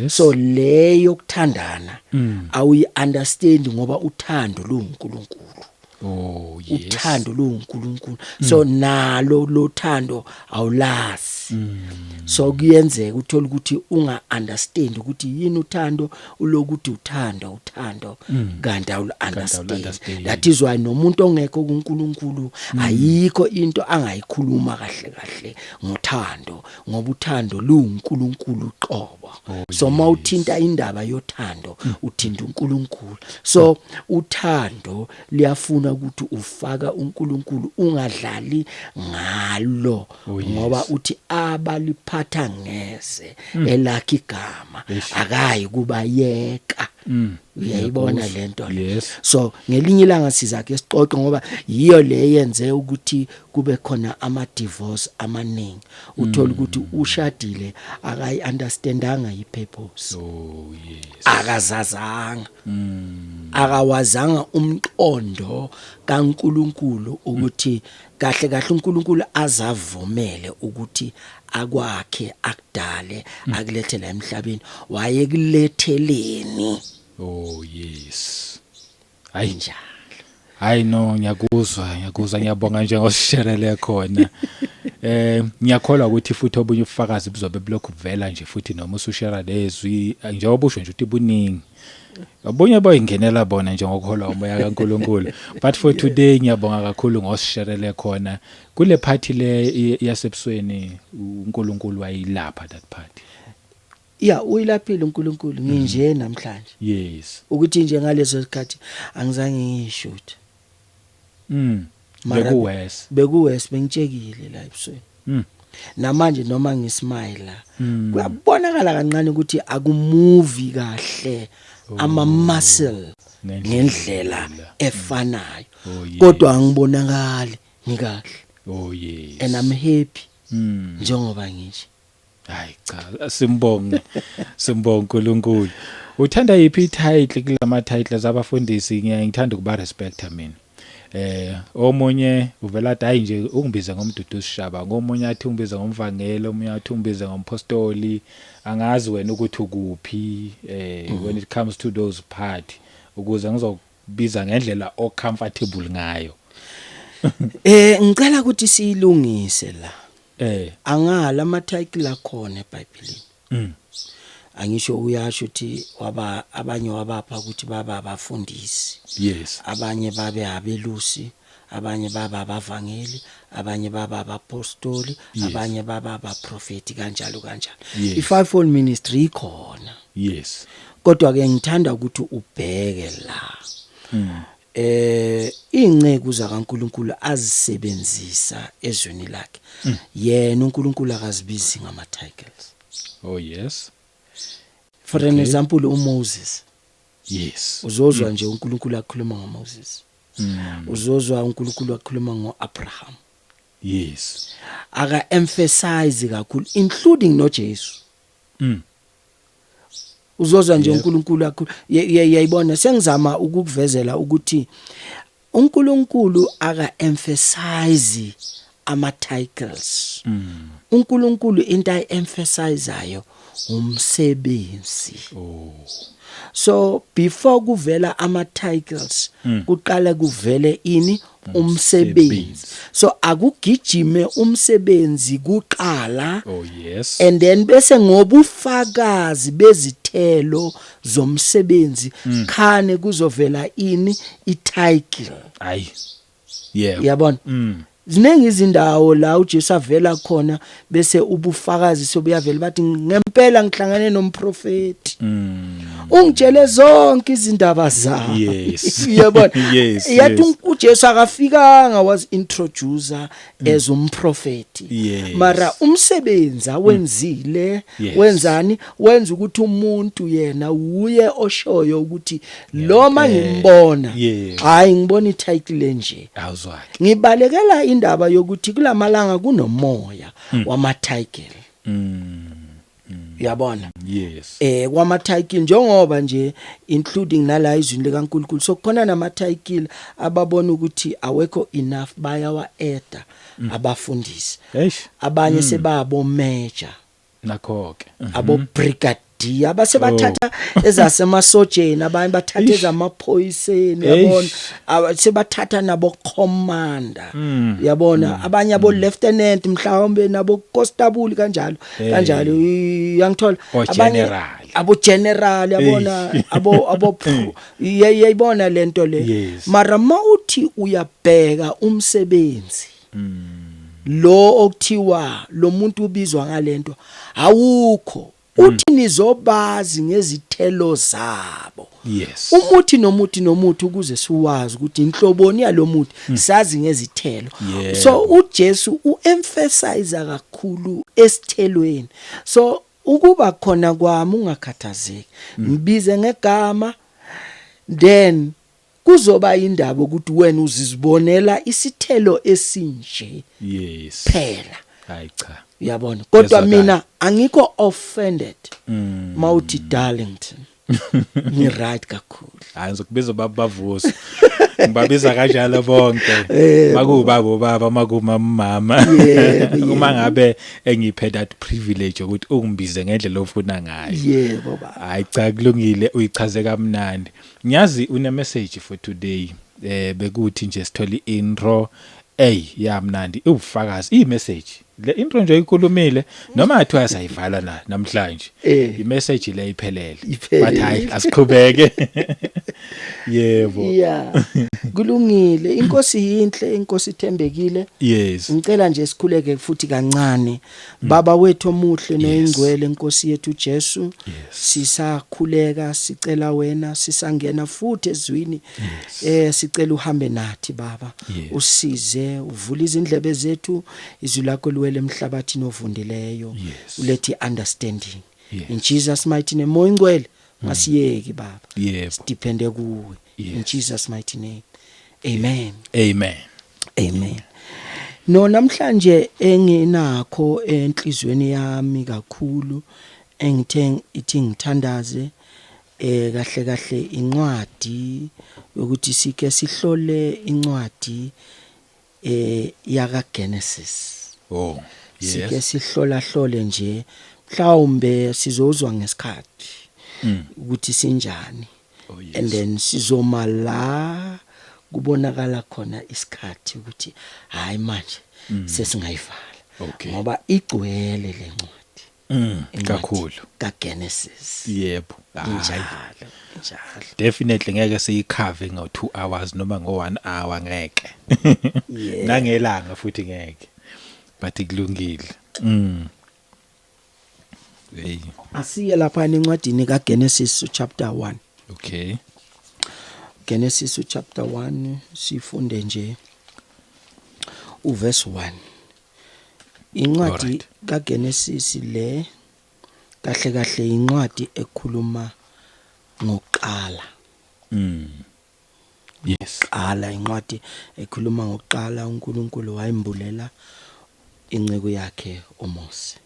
So leyo kuthandana awuyi understand, ngoba uthando luNkulunkulu. Uthando luNkulunkulu, so nalo lothando awulazi, so kuyenzeka uthola ukuthi unga understand ukuthi yini uthando, ulokuthi uthando uthando, kanti awul understand. Understand. That is why nomuntu ongekho kuNkulunkulu ayikho into angayikhuluma kahle kahle ngothando, ngoba uthando luNkulunkulu qobo. So mawuthinta indaba yothando, uthinta uNkulunkulu. So uthando liyafuna ukuthi ufaka uNkulunkulu, ungadlali ngalo, ngoba uthi abaliphatha ngeze elakhe igama akayi kubayeka. Uyayibona Ngiyakuzwa. lento le? Yes. So ngelinye ilanga sizakhe sixoxe, ngoba yiyo le yenze ukuthi kube khona ama divorce amaningi. Uthola ukuthi ushadile, akayi understandanga ipurpose, akazazanga, akawazanga umqondo kaNkuluNkulu ukuthi kahle kahle uNkulunkulu azavumele ukuthi akwakhe, akudale, akulethe la emhlabeni, wayekuletheleni. Oh yes, hayi. Njalo. Hayi no, ngiyakuzwa, ngiyakuzwa, ngiyabonga nje ngosisherele khona. Ngiyakholwa ukuthi futhi obunye ubufakazi buzobe bulokhu buvela nje futhi noma usushare lezwi, njengoba usho nje ukuthi buningi. Obunye boyingenela bona nje ngokholwa umoya kaNkuluNkulu. But for today ngiyabonga kakhulu ngosisherele khona. Kule party le yasebusweni, uNkulunkulu wayilapha that party. Ya, uyilaphile uNkulunkulu, nginje namhlanje. Ukuthi nje ngaleso sikhathi angizange ngiyishoot. Mara Bekuworse. Bekuworse, bengitshekile la ebusweni. Namanje noma ngismile, kuyabonakala kancane ukuthi akumuvi kahle ama muscle ngendlela efanayo. Kodwa angibonakali ngikahle. And I'm happy njengoba ngisho. Hayi cha, simbonge. Simbonge uNkulunkulu. Uthanda yiphi ititle kulama titles abafundisi? Ngiyaye ngithanda ukuba respecta mina. Omunye uvela athi, hayi nje ungibize ngomduduzi Shaba, ngomunye athi ungibize ngomvangeli, omunye athi ungibize ngompostoli. Angazi wena ukuthi ukuphi when it comes to those part, ukuze ngizokubiza ngendlela o comfortable ngayo. Ngicela ukuthi siyilungise la. Angala ama title akhona eBhayibhelini. Angisho uyasho ukuthi waba abanye wabapha ukuthi baba abafundisi. Abanye babe abelusi, abanye baba abavangeli, abanye baba abapostoli, abanye baba abaprofeti, kanjalo kanjalo. I-fivefold ministry ikhona. Kodwa ke ngithanda ukuthi ubheke la. Inceku zakaNkuluNkulu azisebenzisa ezweni lakhe. Yena uNkulunkulu akazibizi ngama titles. Oh yes. For an example, uMoses. Uzozwa nje uNkulunkulu akhuluma ngoMoses. Uzozwa uNkulunkulu akhuluma ngoAbraham. Aka emphasize kakhulu, including noJesu. Uzozwa nje uNkulunkulu akhuluma, yayibona, sengizama ukukuvezela ukuthi uNkulunkulu aka emphasize ama titles. uNkulunkulu into ay emphasizeayo umsebenzi. So before kuvela ama titles, kuqala kuvele ini? Umsebenzi. So akugijime umsebenzi kuqala. Oh yes. And then bese ngobufakazi bezithelo zomsebenzi khane kuzovela ini? I-title. Ayi. Yeah. Yabona? Ziningi izindawo la uJesu avela khona bese ubufakazi sobuyavela, bathi ngempela ngihlangane nomprofeti. Ungitshele zonke izindaba zami. Uyabona? Yathi uJesu akafikanga was introducer as umprofeti. Mara umsebenzi awenzile, wenzani? Wenza ukuthi umuntu yena uye oshoyo ukuthi lo mangimbona, hayi ngibona ititle nje. Awuzwakhe. Ngibalekela indaba yokuthi kulamalanga kunomoya wama title. Uyabona? Yes. Kwama title, njengoba nje including nala izwi likaNkuluNkulu, so kukhona nama title ababona ukuthi awekho enough, bayawa adda abafundisi. Eish. Abanye sebabo major. Nakho ke. Abo brigadier abasebathatha ezasemasojeni, abanye bathatha ezamaphoyiseni, yabona, sebathatha nabo commander, yabona, abanye abo lieutenant mhlawumbe nabo constable kanjalo kanjalo, uyangithola? O Abanye general. abo general, yabona, abo yayibona lento le. Mara mawuthi uyabheka umsebenzi lo okuthiwa lo muntu ubizwa ngalento, awukho. Uthi nizobazi ngezithelo zabo. Umuthi nomuthi nomuthi, ukuze siwazi ukuthi inhloboni yalomuthi, sazi ngezithelo. So uJesu uemphasize kakhulu esithelweni. So ukuba khona kwami, ungakhathazeki, ngibize ngegama, then kuzoba indaba ukuthi wena uzizibonela isithelo esinje phela. Hayi cha. Uyabona? Kodwa Ngiyezwakala. mina angikho offended mawuthi Darlington, ngi right kakhulu. Hayi, ngizokubiza baba Bavusi. Ngibabiza kanjalo bonke. Makubaba ubaba, makuma mama. Uma ngabe engiphe that privilege ukuthi ungibize ngendlela ofuna ngayo. Yebo baba. Hayi cha, kulungile, uyichaze kamnandi. Ngiyazi une message for today. Bekuthi nje sithola intro, ey, yamnandi, ubufakazi, i-message le intro nje ikhulumile, noma athiwa sayivala na namhlanje, i-message le iphelele. Iphelele. But hayi, asiqhubeke, yebo. Yeah, kulungile. Inkosi yinhle, inkosi ithembekile. Ngicela nje sikhuleke futhi kancane. Baba wethu omuhle noyingcwele, Nkosi yethu Jesu, sisakhuleka, sicela wena, sisangena futhi ezwini, sicela uhambe nathi, Baba. Usize, uvule izindlebe zethu, izwi lakho liwele emhlabathini ovundileyo, ulethe understanding. In Jesus mighty name. Moya Ingcwele, masiyeki, Baba. Sidepende kuwe. In Jesus mighty name, amen. Amen. Amen. No, namhlanje enginakho enhlizweni yami kakhulu, engithe ithi ngithandaze, kahle kahle incwadi yokuthi sike sihlole incwadi yaka Genesis. Sike sihlola hlole nje, mhlawumbe sizozwa ngesikhathi ukuthi sinjani. And then sizoma la kubonakala khona isikhathi ukuthi hayi, manje sesingayivala, ngoba igcwele lencwadi. Incwadi Kakhulu. kaGenesis. Yebo, hayi. Injalo, injalo. Definitely ngeke siyicover ngo 2 hours noma ngo 1 hour, ngeke. Nangelanga futhi ngeke, but kulungile. Hey. Asiye lapha encwadini kaGenesis chapter 1. Genesis chapter 1, sifunde nje uverse 1. Incwadi kaGenesis le kahle kahle incwadi ekhuluma ngokuqala. Qala, incwadi ekhuluma ngokuqala, uNkulunkulu wayembulela inceku yakhe uMose.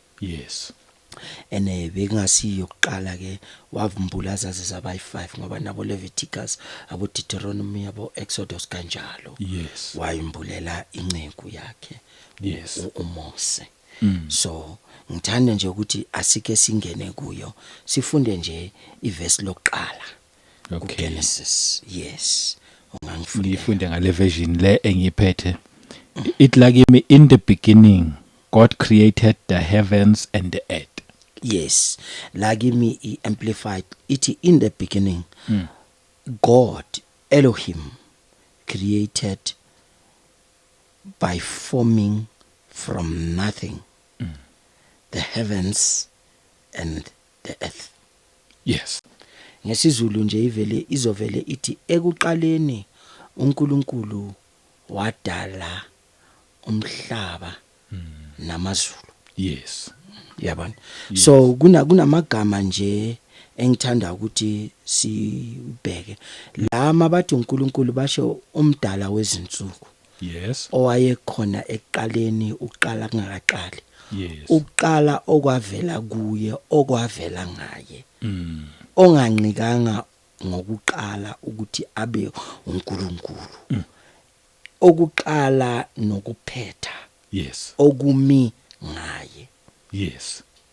Ene bekungasiyo ukuqala ke wavumbula zaze zaba yi5, ngoba nabo Leviticus, abo Deuteronomy, abo Exodus kanjalo. Wayimbulela inceku yakhe uMose. So ngithanda nje ukuthi asike singene kuyo, sifunde nje iverse lokuqala kuGenesis. Yes, ungangifundela? Ngifunde ngale version le engiyiphethe. It like me, "In the beginning God created the heavens and the earth." Yes, la kimi i-Amplified ithi, "In the beginning God Elohim created by forming from nothing the heavens and the earth." NgesiZulu nje ivele izovele ithi, ekuqaleni uNkulunkulu wadala umhlaba namazulu. Yabona, so kunamagama nje engithanda ukuthi sibheke la. Mabathi uNkulunkulu, basho umdala wezinsuku, owayekhona ekuqaleni, uqala kungakaqali, ukuqala okwavela kuye, okwavela ngaye, onganqikanga ngokuqala ukuthi abe uNkulunkulu, okuqala nokuphetha, okumi ngaye.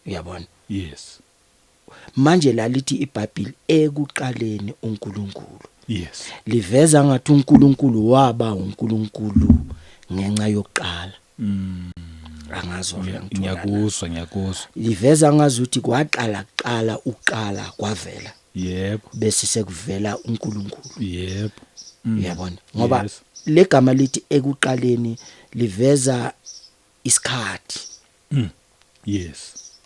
Uyabona? Yes. Manje la lithi iBhayibheli, ekuqaleni uNkulunkulu, liveza ngathi uNkulunkulu waba uNkulunkulu ngenxa yokuqala. Angazi ngithola. Ngiyakuzwa, ngiyakuzwa. Liveza ngazuthi kwaqala kuqala, uqala kwavela, bese sekuvela uNkulunkulu. Uyabona, ngoba legama lithi ekuqaleni liveza isikhathi.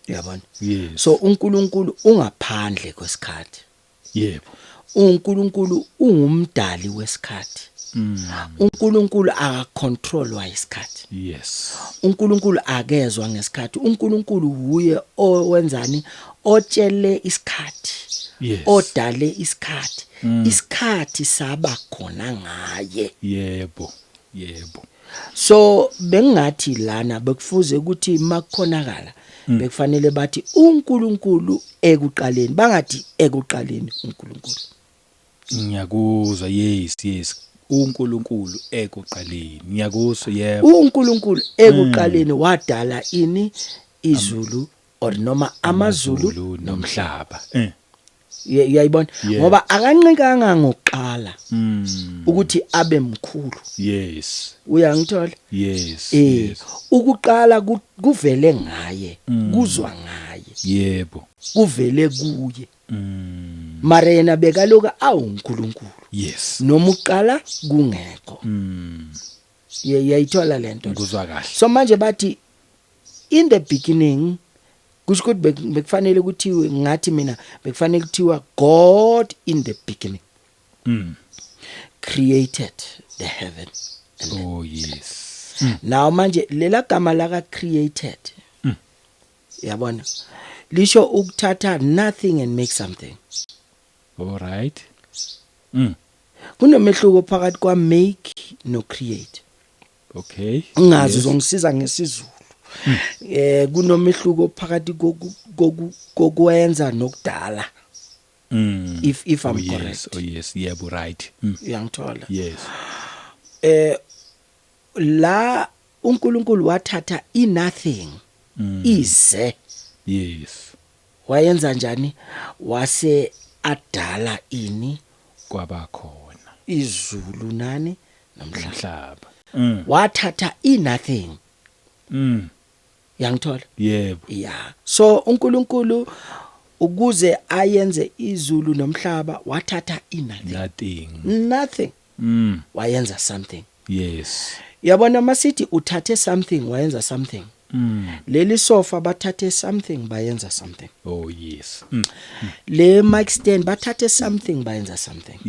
Uyabona? Yes. So uNkulunkulu ungaphandle kwesikhathi. uNkulunkulu ungumdali wesikhathi. uNkulunkulu akacontrolwa isikhathi. uNkulunkulu akezwa ngesikhathi. uNkulunkulu uye owenzani, otshele isikhathi, odale isikhathi. Isikhathi saba khona ngaye. yebo yebo So bengathi lana bekufuze ukuthi makukhonakala, bekufanele bathi uNkulunkulu ekuqaleni, bangathi ekuqaleni uNkulunkulu. Ngiyakuzwa, yes, uNkulunkulu ekuqaleni, ngiyakuzwa, yebo. uNkulunkulu ekuqaleni wadala ini? Izulu or noma amazulu nomhlaba. Uyayibona? Ngoba akanqikanga ngokuqala ukuthi abe mkhulu. Uyangithola? Yes. Ukuqala kuvele ngaye, kuzwa ngaye. Kuvele kuye. Mara yena bekaloku awuNkulunkulu. Noma uqala kungekho. Yayithola lento. Ngikuzwa kahle. So manje bathi in the beginning, kusho ukuthi bekufanele kuthiwe, ngathi mina bekufanele kuthiwa God in the beginning created the heaven and the Oh yes. Now manje lela gama laka created, yabona, lisho ukuthatha nothing and make something. All right. Kunomehluko phakathi kwa make no create. Ungazi, uzongisiza ngesiZulu. Kunomehluko phakathi kokwenza nokudala. If I'm correct. Oh yes, yebo, right. Uyangithola? Yes. La uNkulunkulu wathatha i nothing, ize. Wayenza njani? Wase adala ini? Kwaba khona Izulu nani nomhlaba. Umhlaba. Wathatha i nothing. Yangithola? Yebo. Yeah, so uNkulunkulu ukuze ayenze izulu nomhlaba wathatha i nothing. Nothing. Nothing. Wayenza something. Yabona, masithi uthathe something wayenza something, leli sofa bathathe something bayenza something. Oh yes. Le mic stand bathathe something bayenza something.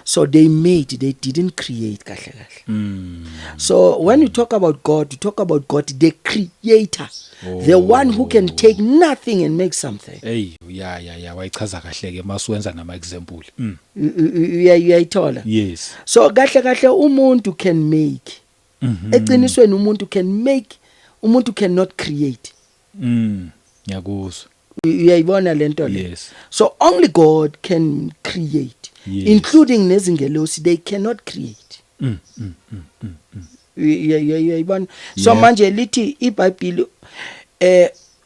So they made, they didn't create kahle kahle. So when you talk about God, you talk about God the creator, the one who can take nothing and make something. Hey, ya, wayichaza kahle ke masuwenza nama example. Uyayithola? Yes. So kahle kahle umuntu can make. Eqinisweni umuntu can make, umuntu cannot create. Ngiyakuzwa. Uyayibona lento le? Yes. So only God can create, including nezingelosi, they cannot create. Uyayibona? So manje lithi iBhayibheli,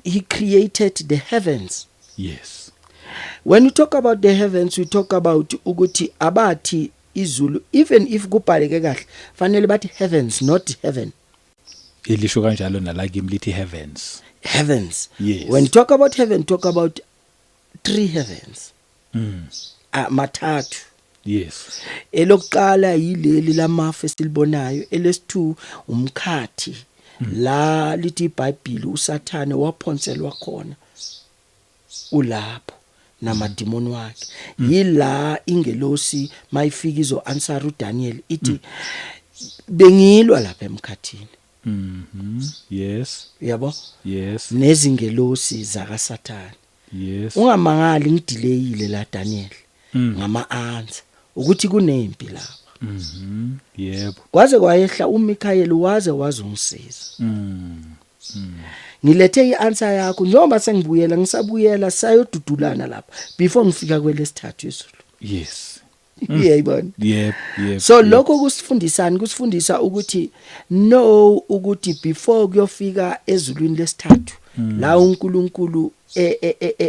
he created the heavens. When you talk about the heavens, we talk about ukuthi abathi izulu, even if kubhaleke kahle fanele bathi heavens, not heaven. Ilisho kanjalo nala kimi, lithi heavens. Heavens. When you talk about heaven, talk about three heavens. Mathathu. Elokuqala yileli lamafu esilibonayo, elesi2 umkhathi la lithi iBhayibheli uSathane waphonselwa khona, ulapho namadimoni wakhe. Yila ingelosi mayifika izo answer uDaniel ithi bengilwa lapha emkhathini. Uyabo? Yes. Nezingelosi zakaSathane. Ungamangali ngidelayile la Daniel ngama answer ukuthi kunempi lapha. Yebo. Kwaze kwayehla uMichael waze wazongisiza. Ngilethe ianswer yakho njengoba sengibuyela, ngisabuyela sayodudulana lapha before ngifika kwelesithathu izulu. Uyayibona? Yebo. So lokho kusifundisani? Kusifundisa ukuthi no, ukuthi before kuyofika ezulwini lesithathu la uNkulunkulu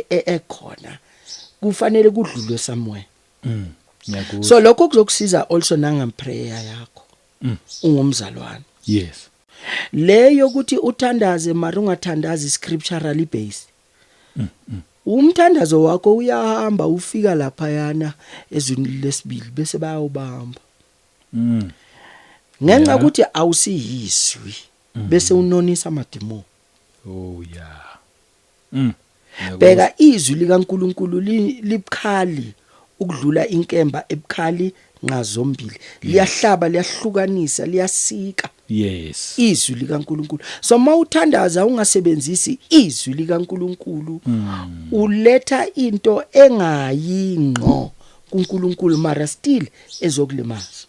ekhona, kufanele kudlulwe somewhere. Ngiyakuzwa. So lokho kuzokusiza also nanga prayer yakho ungumzalwane. Leyo ukuthi uthandaze mara ungathandazi scripturally based, umthandazo wakho uyahamba ufika lapha yana ezwini lesibili bese bayawubamba ngenxa ukuthi awusiyizwi, bese unonisa amadimoni. Oh yeah. Ngiyakuzwa. Bheka, izwi likaNkuluNkulu libukhali ukudlula inkemba ebukhali nxazombili, liyahlaba, liyahlukanisa, liyasika. Izwi likaNkuluNkulu. So mawuthandaza ungasebenzisi izwi likaNkuluNkulu, uletha into engayi ngqo kuNkulunkulu mara still ezokulimaza.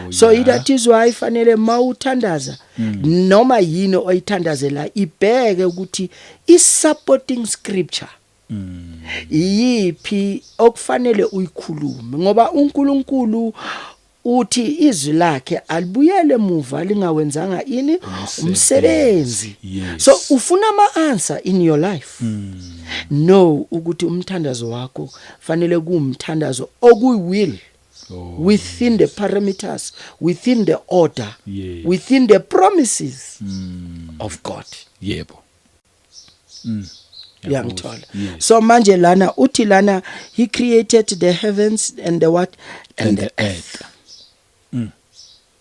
So that is why fanele mawuthandaza noma yini oyithandazela ibheke ukuthi i supporting scripture iyiphi okufanele uyikhulume, ngoba uNkulunkulu Uthi izwi lakhe alibuyele emuva lingawenzanga ini? Umsebenzi. So ufuna ama answer in your life, know ukuthi umthandazo wakho fanele kuwumthandazo okuyi will within the parameters, within the order, within the promises of God. Yebo. Uyangithola? Yes. So manje lana uthi lana, he created the heavens and the what? And the earth.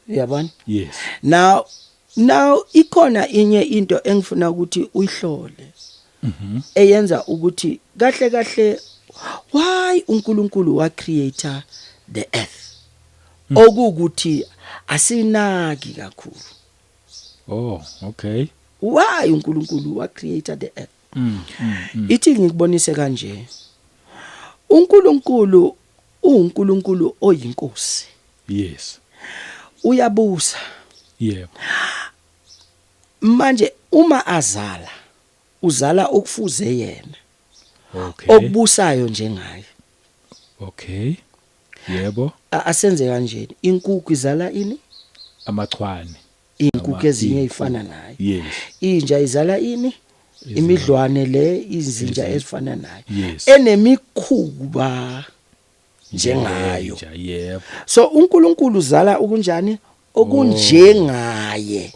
Uyabona? Yes. Now ikhona inye into engifuna ukuthi uyihlole eyenza ukuthi kahle kahle why uNkulunkulu wa create the earth, okukuthi asinaki kakhulu. Oh, okay. Why uNkulunkulu wa create the earth? Ithi ngikubonise kanje, uNkulunkulu uNkulunkulu oyinkosi. Uyabusa. Manje uma azala, uzala okufuze yena, okubusayo njengaye. Okay. Yebo. Asenze kanje, inkukhu izala ini? Amachwane. Inkukhu ezinye inkukhu. ezifana naye. Inja izala ini? Imidlwane le, izinja ezifana naye, enemikhuba njengayo. Inja, yebo. So uNkulunkulu uzala okunjani? Okunjengaye,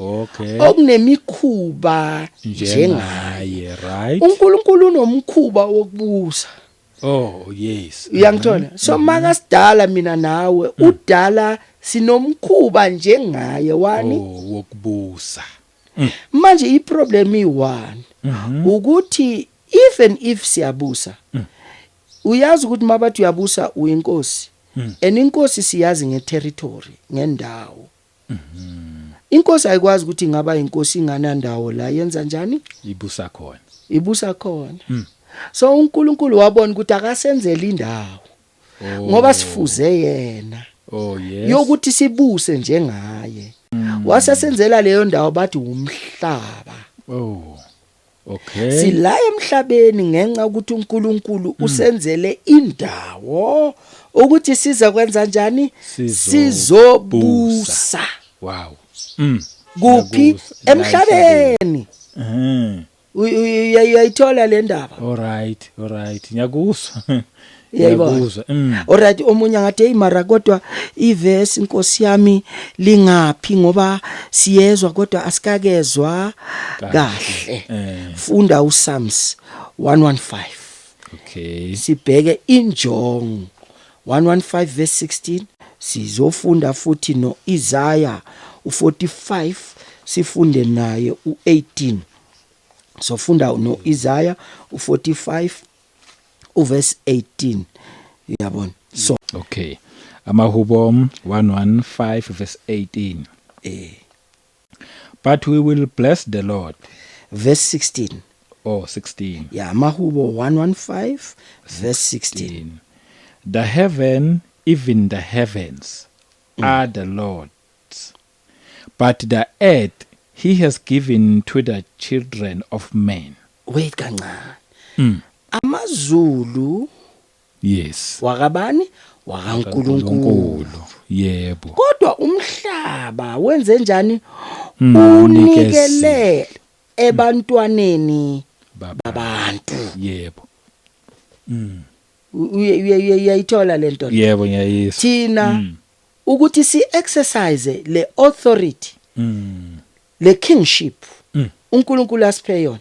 okunemikhuba njengaye. Njengaye, right? uNkulunkulu unomkhuba wokubusa. Oh, yes. Uyangithola? So makasidala mina nawe, udala sinomkhuba njengaye wani? Oh, wokubusa. Manje iproblem i1 ukuthi even if siyabusa, uyazi ukuthi mabathi uyabusa, uyinkosi, and inkosi siyazi ngeterritory, ngendawo. Inkosi ayikwazi ukuthi ingaba inkosi inganandawo la yenza njani? Ibusa khona. Ibusa khona. So uNkulunkulu wabona ukuthi akasenzele indawo ngoba sifuze yena, Oh, yes. yokuthi sibuse njengaye. Wasasenzela leyo ndawo, bathi umhlaba. Oh. Okay. Sila emhlabeni ngenxa ukuthi uNkulunkulu usenzele indawo ukuthi siza kwenza njani? Sizobusa. Sizobusa. Wow. Kuphi? Ngiyakuza. La. Emhlabeni. Uyayithola le ndaba? All right, all right. Ngiyakuzwa. Uyayibona? Ngiyakuzwa. Alright, omunye ngathi, hey, mara kodwa iverse, inkosi yami, lingaphi? Ngoba siyezwa kodwa asikakezwa kahle. Funda uPsalms 115. Sibheke injongo, 115 verse 16. Sizofunda futhi noIsaiah u45, sifunde naye u18. Sofunda noIsaiah u45 uverse 18, uyabona? So Okay. Amahubo 115 verse 18. But we will bless the Lord. Verse 16. Oh, 16. Ya, Amahubo 115 verse 16. The heaven, even the heavens, are the Lord's, but the earth he has given to the children of men. Wait kancane. Amazulu wakabani? WakaNkulunkulu. Yebo. Kodwa umhlaba wenze njani? Unikezele. Unikele ebantwaneni Baba. babantu. Yebo. Uyayithola lento? Yebo, ngiyayizwa. Thina ukuthi si exercise le authority, le kingship uNkulunkulu asiphe yona,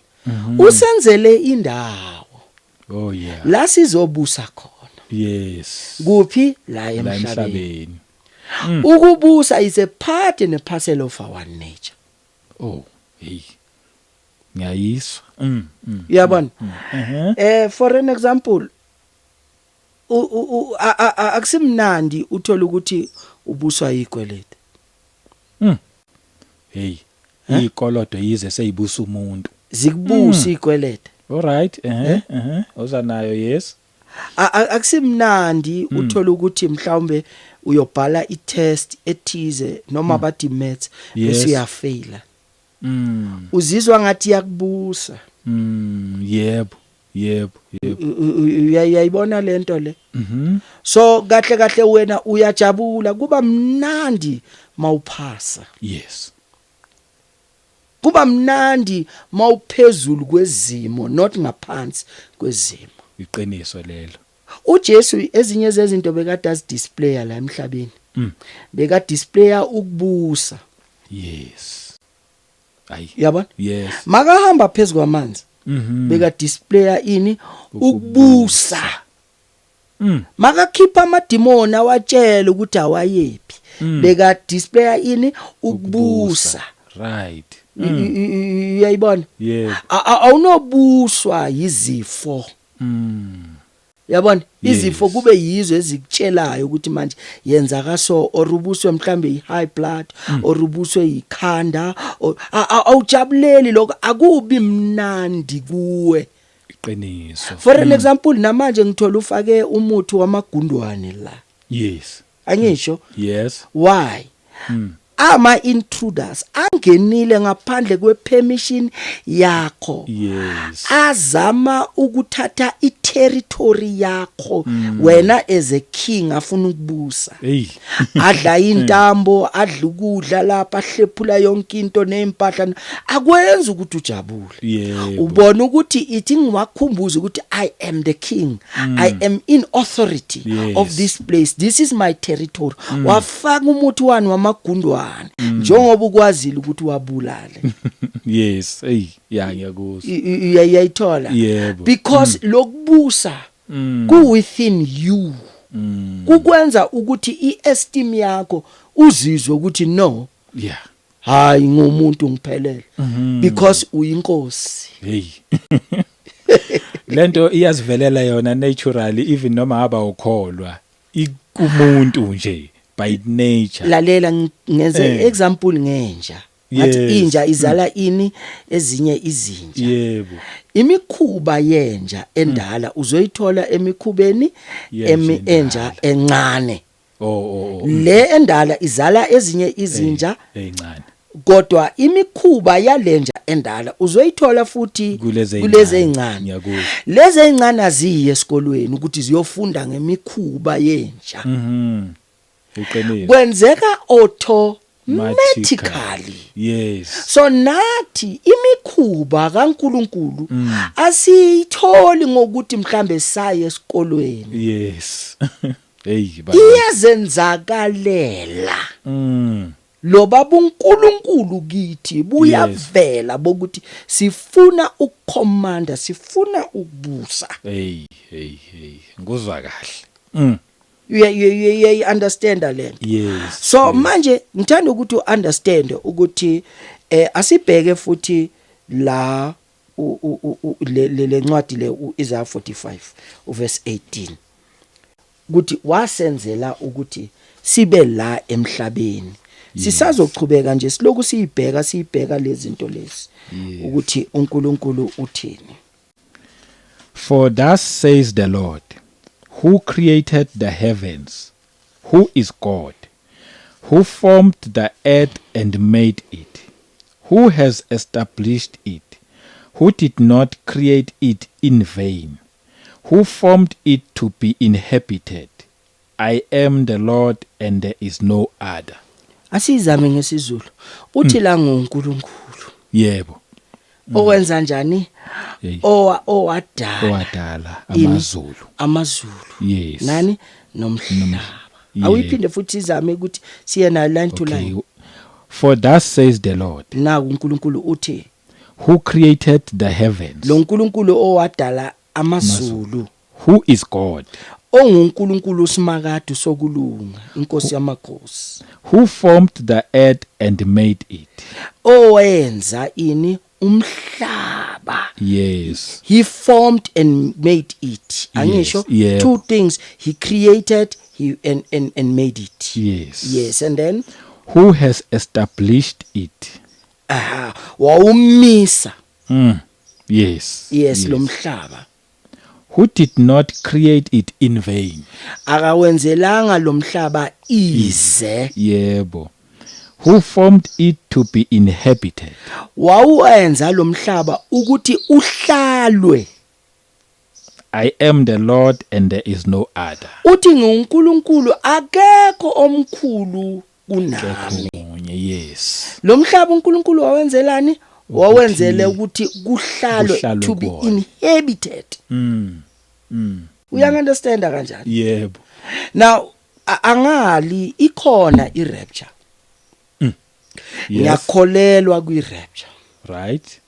usenzele indawo Oh yeah. la sizobusa khona. Kuphi? La La emhlabeni. Emhlabeni. Ukubusa is a part and a parcel of our nature. Oh, hey. Ngiyayizwa. Uyabona? For an example, akusimnandi uthola ukuthi ubuswa ikwelede. Hey. Ikolodo yize seyibusa umuntu. Zikubusa ikwelede. All right. Eh eh. Oza nayo, yes. Akusimnandi uthola ukuthi mhlawumbe uyobhala i-test ethize noma bathi maths, bese uyafaila. Uzizwa ngathi iyakubusa. Yebo. Yebo, yebo. Uyayibona lento le. So kahle kahle wena uyajabula, kuba mnandi mawuphasa. Kuba mnandi mawuphezulu kwezimo, not ngaphansi kwezimo. Iqiniso lelo. uJesu ezinye zezinto bekade azidisplaya la emhlabeni, beka displaya ukubusa. Yes, ayi. Yabona? Yes. Makahamba phezulu kwamanzi, beka displaya ini? Ukubusa. Makakhipha amadimoni, awatshela ukuthi awayephi, beka displaya ini? Ukubusa. Uyayibona? Yebo. Awunobuswa yizifo. Yabona? Izifo kube yizo ezikutshelayo ukuthi manje yenza kaso, or ubuswe mhlambe i-high blood, or ubuswe ikhanda, or awujabuleli lokho, akubi mnandi kuwe. Iqiniso. For an example, namanje ngithola ufake umuthi wamagundwane la. Angisho? Yes. Why? Ama intruders angenile ngaphandle kwepermission yakho, azama ukuthatha iterritory yakho wena as a king, afuna ukubusa. Hey. Adla intambo, adla ukudla lapha, ahlephula yonke into nezimpahla, akwenza ukuthi ujabule. Ubona ukuthi ithi ngiwakhumbuza ukuthi I am the king, I am in authority of this place, this is my territory. Wafaka umuthi wani? Wamagundwane, njengoba ukwazile ukuthi wabulale. Yes, hey, ya, ngiyakuzwa. Uyayithola? Yebo. Because lokubusa ku within you, kukwenza ukuthi iesteem yakho uzizwe ukuthi no, hayi, ngumuntu ngiphelele, because uyinkosi. Hey, lento iyazivelela yona naturally, even noma aba ukholwa, ikumuntu nje by nature. Lalela, ngenze example ngenja, ngathi inja izala ini? Ezinye izinja. Imikhuba yenja endala uzoyithola emikhubeni Yenja endala. Enja encane. Oh. Le endala izala ezinye izinja, Ezincane. kodwa imikhuba yalenja endala uzoyithola futhi kulezi kulezi ey'ncane. ezincane. Ngiyakuzwa. Lezi ezincane aziyi esikolweni ukuthi ziyofunda ngemikhuba yenja. Iqiniso. Kwenzeka automatically. So nathi imikhuba kaNkuluNkulu asiyitholi ngokuthi mhlambe saye esikolweni. Yes, hey ba. Iyazenzakalela. Lo baba uNkulunkulu kithi buyavela bokuthi sifuna ukucommanda, sifuna ukubusa. Hey, hey, hey, nguzwa kahle. Uya understand lento? Yes. So manje ngithanda ukuthi uunderstand ukuthi asibheke futhi la le ncwadi le, uIsaiah 45 uverse 18, ukuthi wasenzela ukuthi sibe la emhlabeni. Sisazochubeka nje siloku siyibheka, siyibheka lezi zinto lezi, ukuthi uNkulunkulu uthini. For thus says the Lord, who created the heavens, who is God, who formed the earth and made it, who has established it, who did not create it in vain, who formed it to be inhabited. I am the Lord and there is no other. Asizame ngesiZulu. Uthi la nguNkulunkulu owenza njani? Hey. Owadala Owadala ini? Amazulu. Amazulu. Nani? Nomhlaba. Awuyiphinde futhi, izame ukuthi siye nayo line to line. For thus says the Lord, Naku uNkulunkulu uthi, who created the heavens, lo nkulunkulu owadala amazulu, who is God, onguNkulunkulu usimakade sokulunga, inkosi yamakhosi, who formed the earth and made it. Owenza ini? Umhlaba. He formed and made it, angisho? Yebo. Two things he created, he and made it. Yes, and then? Who has established it. Aha, wawumisa. Yes, lo mhlaba. Who did not create it in vain. Akawenzelanga lo mhlaba ize. Yebo. Who formed it to be inhabited. Wawuwenza lo mhlaba ukuthi uhlalwe. I am the Lord and there is no other. Uthi nginguNkulunkulu, akekho omkhulu kunami. Munye, yes. Lo mhlaba uNkulunkulu wawenzelani? Wawenzele ukuthi kuhlalwe, Kuhlalwe to be kuwona. inhabited. Uyangunderstand kanjani? Yebo. Now angali ikhona iRapture. Ngiyakholelwa kwiRapture. Right.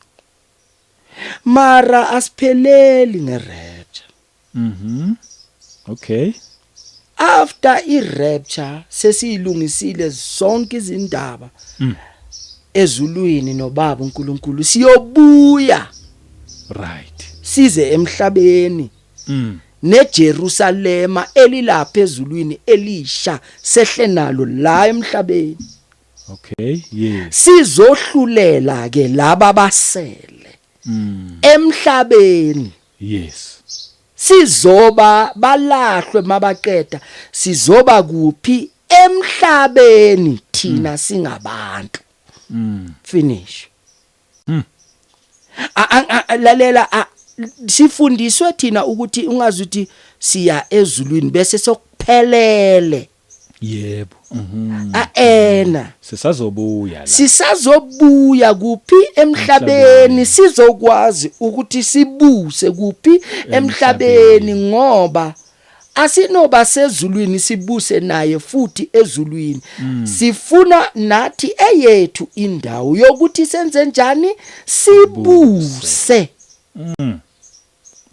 Mara asipheleli ngeRapture. Okay. After iRapture sesiyilungisile zonke izindaba ezulwini noBaba uNkulunkulu, siyobuya size emhlabeni neJerusalema elilapha ezulwini elisha, sehle nalo la emhlabeni. Okay. Yes. Sizohlulela ke laba basele emhlabeni. Sizoba balahlwe mabaqeda, sizoba kuphi emhlabeni thina singabantu? Finish. Lalela, sifundiswe thina ukuthi ungazuthi siya ezulwini bese sokuphelele. Yebo. Aena. Sisazobuya la. Sisazobuya kuphi? Emhlabeni. Sizokwazi ukuthi sibuse kuphi? Emhlabeni, ngoba asinoba sezulwini sibuse naye futhi ezulwini. Sifuna nathi eyethu indawo yokuthi senze njani? Sibuse.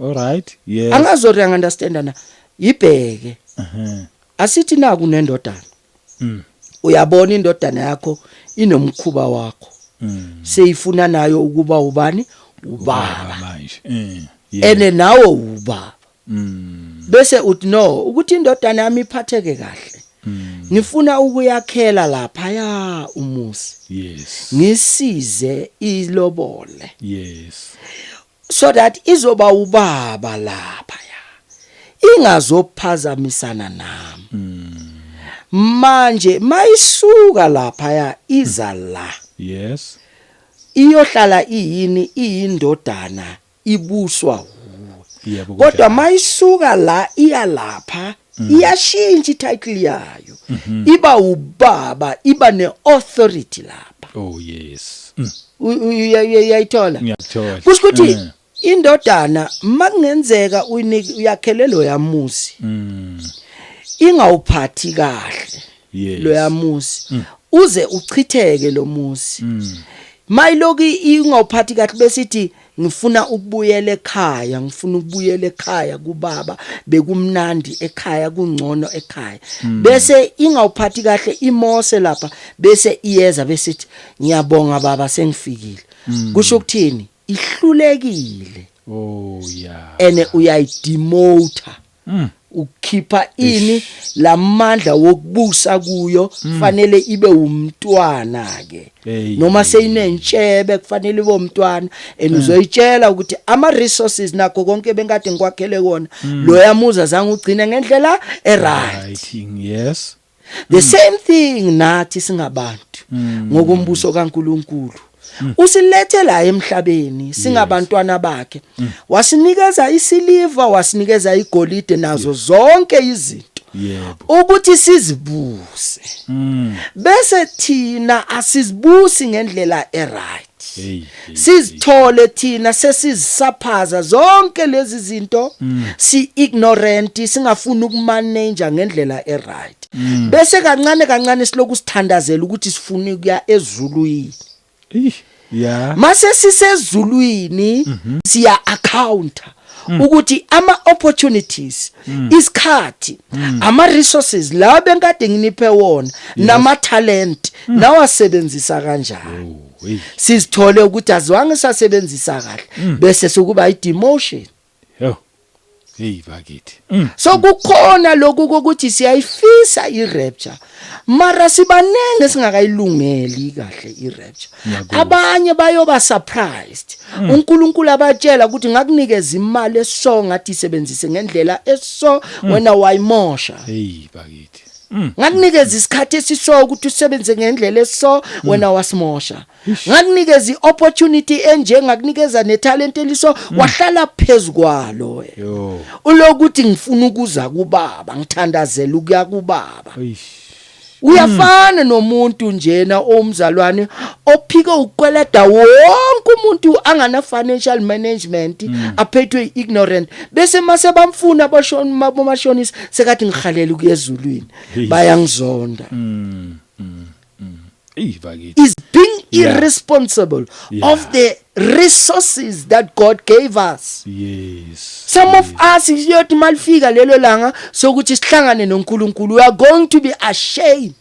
All right. Yes. Angazori understand na? Ibheke. Asithi naku nendodana. Uyabona indodana yakho inomkhuba wakho. Seyifuna nayo ukuba ubani? Ubaba. Manje. Ene nawe ubaba. Bese uthi no, ukuthi indodana yami iphatheke kahle, ngifuna ukuyakhela lapha ya umuzi. Ngisize ilobole. So that izoba ubaba lapha ya, ingazophazamisana nami. Manje mayisuka lapha ya iza la. Iyohlala iyini? Iyindodana, ibuswa uwe. Kodwa mayisuka la iya lapha, iyashintsha ititle yayo, iba ubaba, iba neauthority lapha. Oh yes. Uyayithola? Ngiyakuthola. Kusho ukuthi indodana makungenzeka uyinike, uyakhele lo yamuzi, ingawuphathi kahle lo yamuzi, uze uchitheke lo muzi. Mayiloku ingawuphathi kahle, besithi ngifuna ukubuyela ekhaya, ngifuna ukubuyela ekhaya kubaba, bekumnandi ekhaya, kungcono ekhaya. Bese ingawuphathi kahle imose lapha, bese iyeza besithi ngiyabonga baba, sengifikile. Kusho ukuthini? Ihlulekile. Oh yeah. Ene uyayidemota, ukukhipha ini? Lamandla wokubusa kuyo. Fanele ibe umntwana ke. Hey. Noma seyinentshebe, kufanele ibe umntwana, and uzoyitshela ukuthi ama resources nakho konke benkade ngikwakhele kona, lo yamuza zange ugcine ngendlela eright. Writing, yes. The same thing nathi singabantu, ngokombuso kaNkuluNkulu. Usilethe la emhlabeni singabantwana bakhe, wasinikeza isiliva, wasinikeza igolide, nazo zonke izinto ukuthi sizibuse. Bese thina asizibusi ngendlela eright. Hey. Hey. Sizithole thina sesizisaphaza zonke lezi zinto, si ignorant, singafuni ukumanage ngendlela eright. Bese kancane kancane siloku sithandazela ukuthi sifune ukuya ezulwini. Ih, yeah. Mase sisezulwini siya accounta ukuthi ama opportunities, isikhathi, ama resources la benkade nginiphe wona, nama talent nawasebenzisa kanjani. Oh, hey. Sizithole ukuthi azwange sasebenzisa kahle, bese sokuba i-demotion. Yo. Hey bakithi. So kukhona lokhu kokuthi siyayifisa i-rapture, mara sibanenge singakayilungeli kahle i-rapture. Ngiyakuzwa. Abanye bayoba surprised, uNkulunkulu abatshela ukuthi ngakunikeza imali eso, ngathi isebenzise ngendlela eso, wena wayimosha. Hey bakithi. Ngakunikeza isikhathi esiso ukuthi usebenze ngendlela eso, wena wasimosha. Ngakunikeza iopportunity enje, ngakunikeza netalent eliso, wahlala phezukwalo wena. Yo. Ulokuthi ngifuna ukuza kubaba, ngithandazela ukuya kubaba. Eish. Uyafana nomuntu njena omzalwane ophike ukweleda wonke umuntu, angana financial management, aphethwe ignorant, bese mase bamfuna abashoni mabomashonisa, sekathi ngihalela ukuya ezulwini. Hey. Bayangizonda. Ey bakithi. Is being irresponsible of the resources that God gave us. Some of us, iyothi malifika lelo langa sokuthi sihlangane noNkulunkulu, we are going to be ashamed.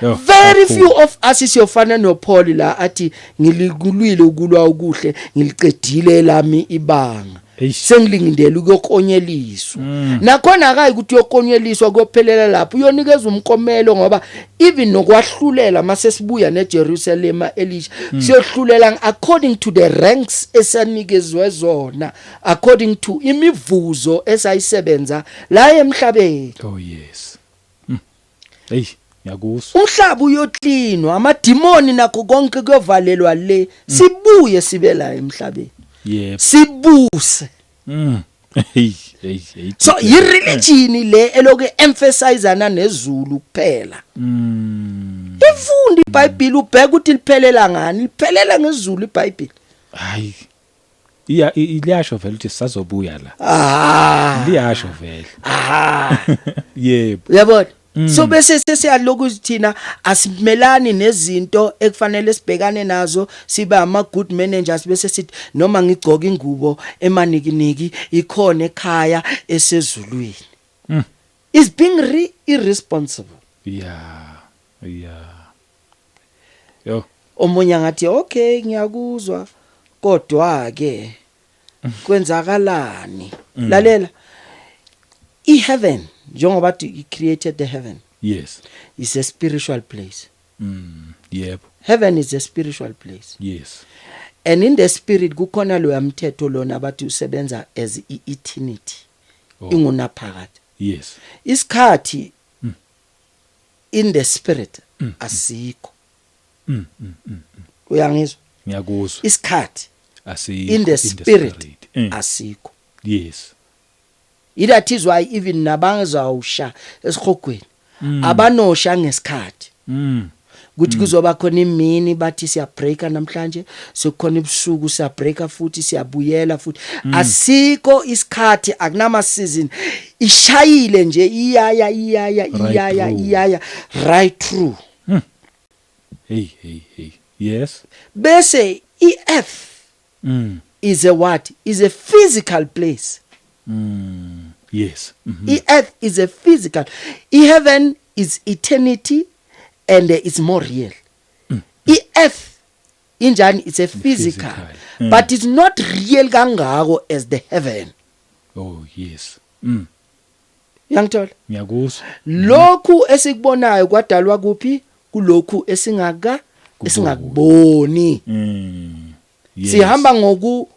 Yo, Very kakhulu. few of us siyofana noPaul la athi ngilikulwile ukulwa okuhle, ngilicedile lami ibanga. Eish. Sengilindele ukuyokonyeliswa. Nakhona akayi ukuthi uyokonyeliswa kuyophelela lapho, uyonikeza umkomelo, ngoba even nokwahlulela mase sibuya neJerusalem elisha, siyohlulela according to the ranks esanikezwe zona, according to imivuzo esayisebenza la emhlabeni. Oh yes. Hey, ngiyakuzwa. Umhlaba uyoklinwa, amadimoni nakho konke kuyovalelwa le, sibuye sibe la emhlabeni, sibuse. Hey, hey, hey. So i-religion le eloku emphasizana nezulu kuphela. Ifunda iBhayibheli, ubheka ukuthi liphelela ngani, liphelela ngezulu iBhayibheli. Hayi. Iya, liyasho vele ukuthi sisazobuya la. Ah. Liyasho vele. Ah. Yebo. Uyabona? So bese sesiyaloku thina asimelani nezinto ekufanele sibhekane nazo, sibe ama good managers, bese sithi noma ngigcoka ingubo emanikiniki, ikhona ekhaya esezulwini. Is being irresponsible. Yeah. Yo. Omunye angathi, "Okay, ngiyakuzwa, kodwa ke kwenzakalani?" Lalela, i-heaven, njengoba athi he created the heaven, is a spiritual place. Yebo. Heaven is a spiritual place. And in the spirit kukhona lo yamthetho lona abathi usebenza as i-eternity, ingunaphakade. Isikhathi in the spirit asikho. Uyangizwa? Ngiyakuzwa. Isikhathi Asikho in the spirit asikho. That is why even nabangizawusha esihogweni abanosha ngesikhathi, ukuthi kuzoba khona imini bathi siya breaka namhlanje, sekukhona ibusuku siya breaka futhi, siyabuyela futhi. Asikho isikhathi, akunama season, ishayile nje, iyaya, iyaya, Right iyaya, through. iyaya right through. Hey, hey, hey. Yes. Bese i-earth is a what? Is a physical place. Yes. I-earth is a physical, i-heaven is eternity and it's more real. I-earth injani? It's a physical, Physical. But it's not real kangako as the heaven. Oh yes. Uyangithola? Ngiyakuzwa. Lokhu esikubonayo kwadalwa kuphi? Kulokhu esingaka esingakuboni. Sihamba ngokukholwa.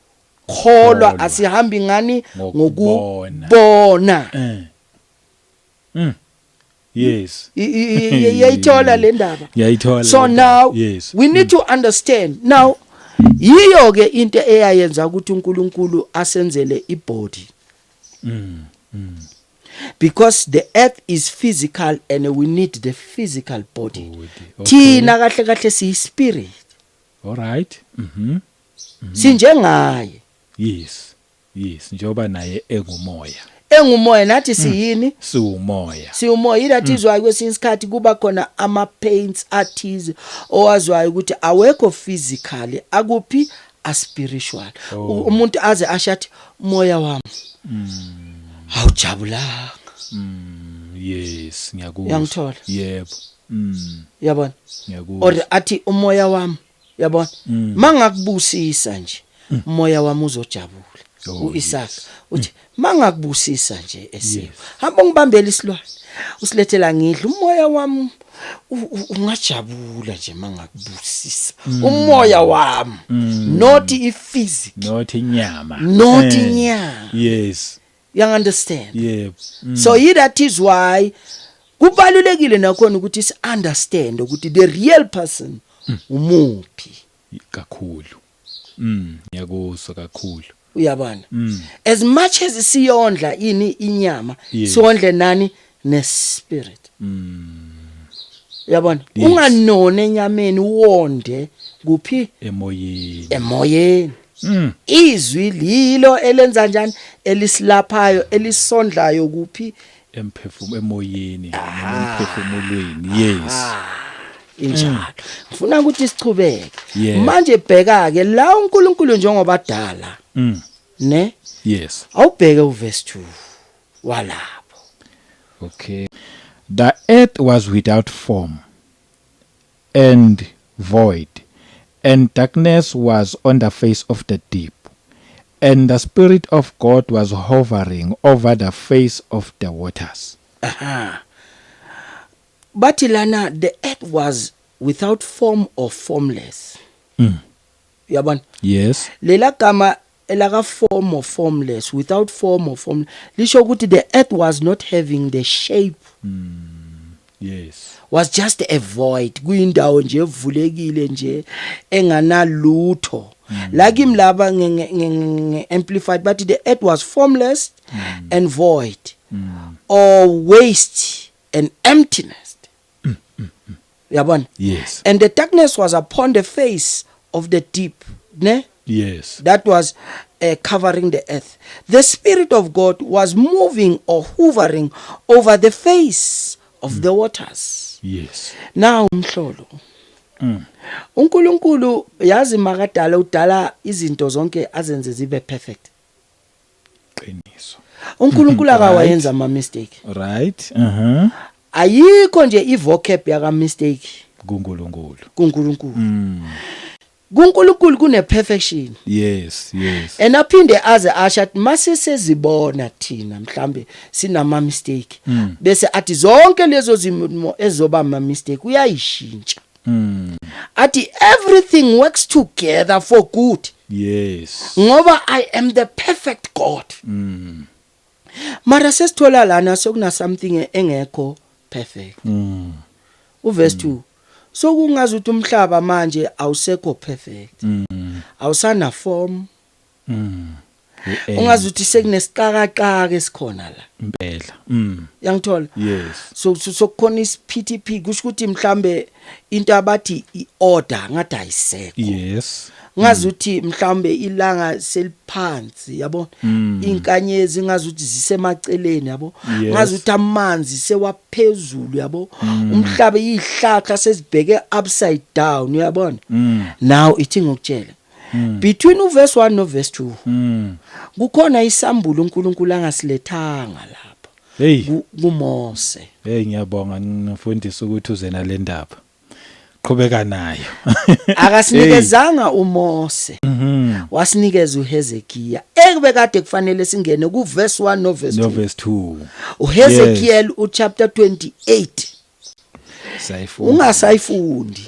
Kholwa. Asihambi ngani? Ngokubona. Ngokubona. Yes. Iyayithola le ndaba? Ngiyayithola. So le ndaba. now we need to understand now, yiyo ke into eyayenza ukuthi uNkulunkulu asenzele ibody, because the earth is physical and we need the physical body. Body. Okay. Thina kahle kahle siyi spirit. All right. Sinjengaye. Yes. Yes, njengoba naye engumoya. Engumoya, nathi siyini? Siwumoya. Siwumoya. That is why kwesinye isikhathi kuba khona ama pains athize owazwayo ukuthi awekho physically, akuphi, a spiritual. Umuntu aze ashathi, "Moya wami awujabulanga." Yes, ngiyakuzwa. Uyangithola? Yebo. Yabona? Ngiyakuzwa. Or athi, "Umoya wami, yabona, mangakubusisa nje, umoya wami uzojabula." uIsaac uthi, "Mangakubusisa nje, Esiwe, hamba ungibambele isilwane, usilethela ngidla, umoya wami ungajabula nje mangakubusisa, umoya wami, not iphysic." Not inyama. Not inyama. Yes. You understand? Yebo. So that is why kubalulekile nakhona ukuthi si understand ukuthi the real person umuphi. Kakhulu. Ngiyakuzwa kakhulu. Uyabona, as much as siyondla ini, inyama, siwondle nani, nespirit. Uyabona? Yes. Unganoni enyameni, wonde kuphi? Emoyeni. Emoyeni. Izwi lilo elenza njani, elisilaphayo, elisondlayo kuphi? Emphefumulo, emoyeni noma emphefumulweni, yes. Injalo. Ngifuna ukuthi sichubeke. Manje bheka ke la, uNkulunkulu njengoba dala, ne? Yes. Awubheke uverse 2 walapho. Okay. The earth was without form and void, and darkness was on the face of the deep, and the Spirit of God was hovering over the face of the waters. Aha, bathi lana the earth was without form or formless. Uyabona? Yes. Lela gama elaka form or formless, without form or form, lisho ukuthi the earth was not having the shape. Was just a void, kuyindawo nje evulekile nje enganalutho. La kimi laba nge Amplified bathi the earth was formless and void or waste and emptiness, uyabona? Yes. And the darkness was upon the face of the deep, ne? Yes. That was covering the earth. The Spirit of God was moving or hovering over the face of the waters. Now umhlolo, uNkulunkulu yazi makadala, udala izinto zonke azenze zibe perfect. Qiniso. uNkulunkulu akawayenza ama mistake. Right. Ayikho nje ivocab yaka mistake kuNkulunkulu. kuNkulunkulu. KuNkulunkulu kune perfection. And aphinde aze asho athi mase sezibona thina mhlambe sinama mistake, bese athi zonke lezo zimo ezoba ama mistake uyayishintsha. Athi everything works together for good. Ngoba I am the perfect God. Mara sesithola lana sokuna something engekho perfect. Uverse 2 sokungazi ukuthi umhlaba manje awusekho perfect. Awusana form. Ungazi ukuthi sekunesiqakaqaka esikhona la. Impela. Yangithola? Yes. So sokukhona isiphithiphi, kusho ukuthi mhlambe into abathi iorder ngathi ayisekho. Ngazi ukuthi mhlambe ilanga seliphansi, yabo? Inkanyezi ngazi ukuthi zisemaceleni, yabo? Yes. Ngazi ukuthi amanzi sewaphezulu, yabo? Umhlaba, izihlahla sezibheke upside down, uyabona? Now ithi ngokutshela, between uverse 1 no verse 2 kukhona isambulo uNkulunkulu angasilethanga lapha Hey, kuMose. Hey, ngiyabonga ngifundisa ukuthi uze nale ndaba. Qhubeka nayo. Akasinikezanga uMose, wasinikeza uHezekiya, ekube kade kufanele singene ku verse 1 no verse No 2. verse 2. uHezekiel uchapter 28. Sayifunda. Ungasayifundi.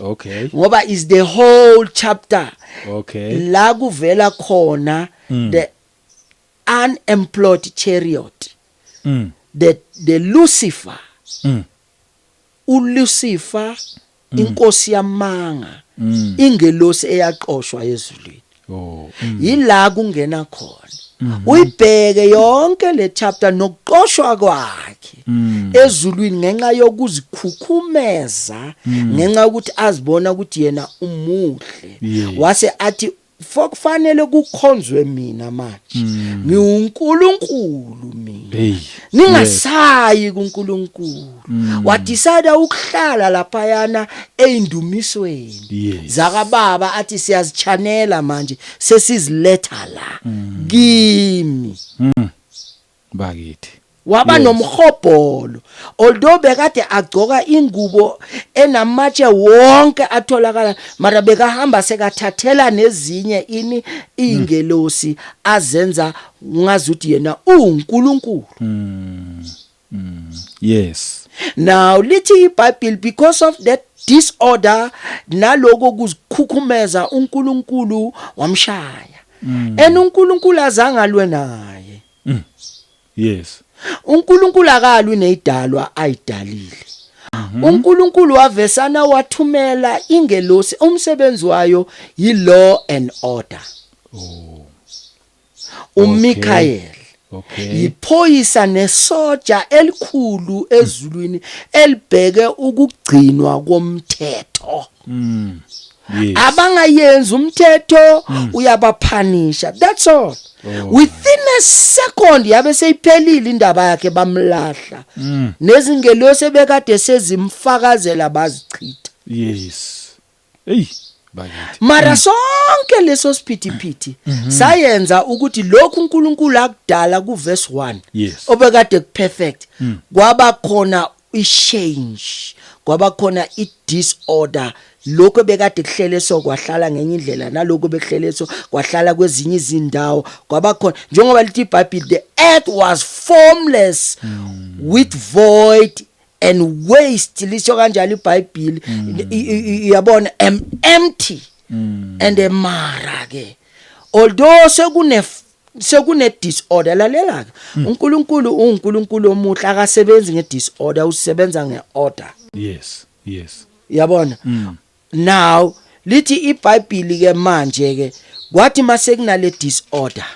Ngoba is the whole chapter la kuvela khona the unemployed chariot, the Lucifer, uLucifer inkosi yamanga, ingelosi eyaqoshwa ezulwini. Oh. Yila kungena khona, uyibheke yonke le chapter nokuqoshwa kwakhe ezulwini ngenxa yokuzikhukhumeza, ngenxa yokuthi azibona ukuthi yena umuhle. Wase athi kufanele kukhonzwe mina, manje ngiwuNkulunkulu mina. Hey. Ningasayi kuNkulunkulu. Wadecide ukuhlala laphayana eindumisweni zakababa, athi siyazichanela manje, sesiziletha la kimi. Bakithi. Waba nomhobholo, although bekade agcoka ingubo enamatshe wonke atholakala, mara bekahamba sekathathela nezinye ini, ingelosi azenza ngazuthi yena uNkulunkulu. Now lithi iBhayibheli, because of that disorder naloko kuzikhukhumeza, uNkulunkulu wamshaya, and uNkulunkulu azange alwe naye. Yes. uNkulunkulu akalwi nezidalwa ayidalile. uNkulunkulu wavesana wathumela ingelosi, umsebenzi wayo yi law and order. uMichael yiphoyisa nesoja elikhulu ezulwini elibheke ukugcinwa komthetho. Abangayenzi umthetho uyabaphanisha, that's all. Within a second yabe seyiphelile indaba yakhe, bamlahla. Nezingelosi ebekade sezimfakazela bazichitha. Yes. Hey, bakithi. Mara sonke leso siphithiphithi sayenza ukuthi lokhu uNkulunkulu akudala ku verse 1 obekade kuperfect, kwaba khona i-change, kwaba khona i-disorder. Lokho bekade kuhlele so kwahlala ngenye indlela, nalokho bekuhlele so kwahlala kwezinye izindawo. Kwaba khona, njengoba lithi iBhayibheli, the earth was formless with void and waste, lisho kanjalo iBhayibheli, uyabona, empty and mara ke although sekune disorder, lalela ke, uNkulunkulu uNkulunkulu omuhle, akasebenzi ngedisorder, usebenza ngeorder. Yabona, now lithi iBhayibheli ke manje ke, kwathi mase kunale disorder,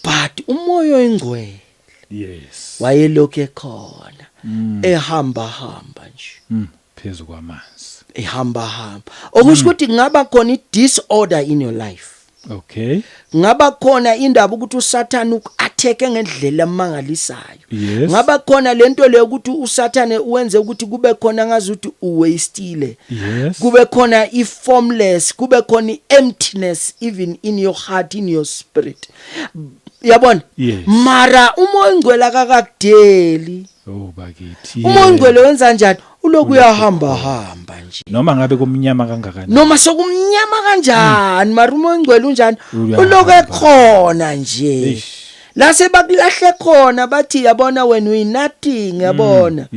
but uMoya oyiNgcwele wayelokhu ekhona, ehamba hamba nje. Phezulu kwamanzi. Ehamba hamba, okusho ukuthi kungaba khona i-disorder in your life. Ngaba khona indaba ukuthi uSathane uku-attack ngendlela emangalisayo. Ngaba khona lento leyo ukuthi uSathane wenze ukuthi kube khona ngazuthi uwastile. Kube khona i-formless, kube khona i-emptiness even in your heart, in your spirit, yabona. Mara uMoya oNgcwele akakudeli. Oh, bakithi. Umoya oNgcwele wenza njani? Uloku uyahamba hamba nje. Noma ngabe kumnyama kangakanani. Noma sokumnyama kanjani, mara uMoya oNgcwele unjani? Uyahamba. Uloku ekhona nje. Eish. La sebakulahle khona, bathi, yabona wena uyi nothing, yabona.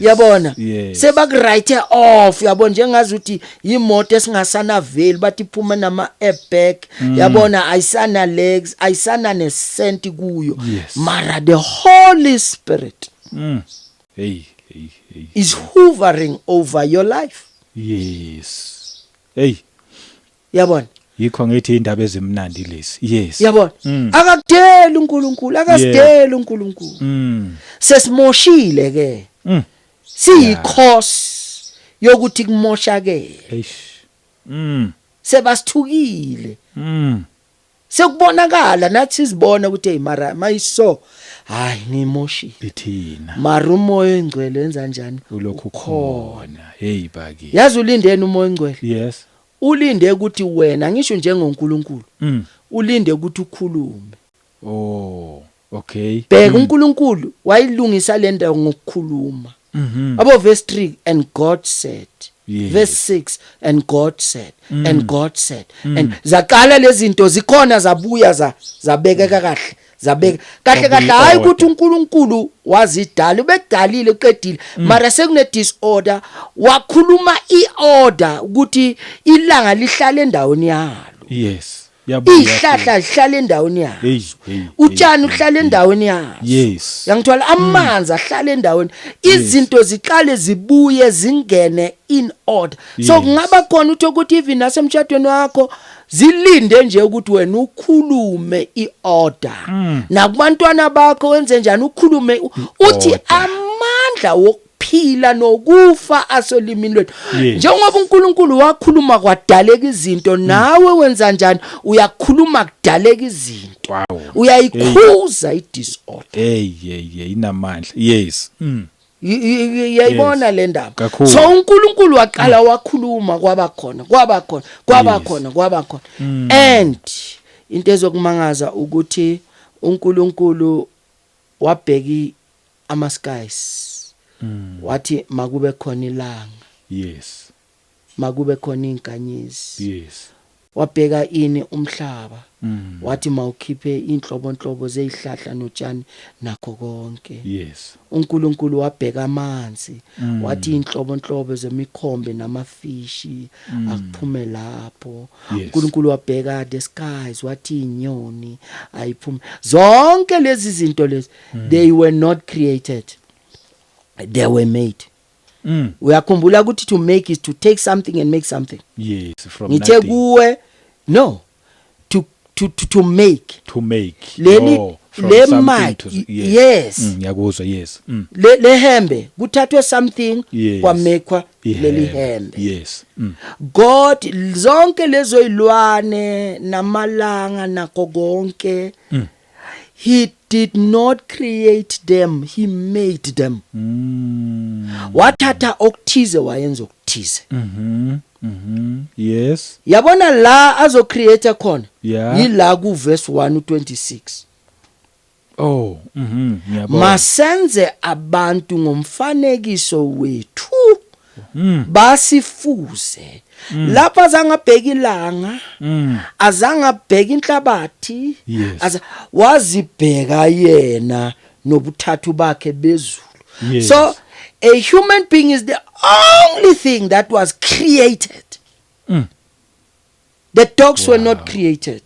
Yabona, sebakuwrite off, yabona, njengazi ukuthi imoto esingasana value, bathi iphuma nama airbag, yabona, ayisana legs, ayisana nesenti kuyo. Mara the Holy Spirit Hey, hey, hey. is hovering over your life. Yes. Hey, yabona. Yikho ngithi indaba ezimnandi lezi. Yes. Yabona, akakudeli uNkulunkulu, akasideli uNkulunkulu. Sesimoshile ke. Siyicause yokuthi kumoshakele. Eish. Sebasithukile. Sekubonakala nathi sizibona ukuthi hey, mara mayiso, hayi, ngimoshile. Ithina. Mara uMoya oNgcwele wenza njani? Ulokhu khona. Hey, bakithi. Yazi ulindeni uMoya oNgcwele? Yes. Ulinde ukuthi wena, ngisho njengoNkulunkulu, ulinde ukuthi ukhulume. Oh, okay. Bheka, uNkulunkulu wayilungisa le ndawo ngokukhuluma. Abo verse 3, "And God said." Verse 6, "And God said," "And God said," and zaqala lezi zinto zikhona, zabuya zabekeka kahle, zabeka kahle kahle. Hayi ukuthi uNkulunkulu wazidala, ubedalile, uqedile, mara sekune disorder, wakhuluma iorder ukuthi ilanga lihlale endaweni yalo. Yabuya. Ihlahla lihlala endaweni yazo. Hey, hey. Utshani uhlala endaweni yazo. Yangithola, amanzi ahlala endaweni, izinto ziqale zibuye zingene in order. So kungaba khona uthi ukuthi even nasemshadweni wakho zilinde nje ukuthi wena ukhulume iorder. Nakubantwana bakho wenze njani? Ukhulume, uthi Order. amandla wokuphila nokufa asolimini lwethu. Njengoba uNkulunkulu wakhuluma kwadaleka izinto, nawe wenza njani? Uyakhuluma, kudaleka izinto. Uyayikhuza i-disorder. Hey, hey, hey, inamandla. Yes. Yayibona le ndaba? Kakhulu. So uNkulunkulu waqala wakhuluma, kwaba khona, kwaba khona, kwaba khona, kwaba khona. And into ezokumangaza ukuthi uNkulunkulu wabheki ama skies, wathi makube khona ilanga, makube khona inkanyezi. Wabheka ini umhlaba, wathi mawukhiphe inhlobonhlobo zezihlahla notshani nakho konke. UNkulunkulu wabheka amanzi, wathi inhlobonhlobo zemikhombe namafishi akuphume lapho. UNkulunkulu wabheka the skies, wathi inyoni ayiphume. Zonke lezi zinto lezi, they were not created, they were made. Uyakhumbula ukuthi to make is to take something and make something. Yes, from Ngithe nothing. kuwe, no, to make. To make. Leli Oh, from le something mic to, yes. yes. Ngiyakuzwa, yes. Le hembe kuthathwe something, kwamekwa leli Ihembe. hembe. God, zonke lezo ilwane namalanga nakho konke, he did not create them, he made them. Wathatha okuthize, wayenza okuthize. Mhm mhm yes Yabona la azo create khona, yila ku verse 1 26. Oh, ngiyabona. Masenze abantu ngomfanekiso wethu, basifuze. Lapha azangabheka ilanga, azangabheka inhlabathi, wazibheka yena nobuthathu bakhe bezulu. So a human being is the only thing that was created. The dogs were not created,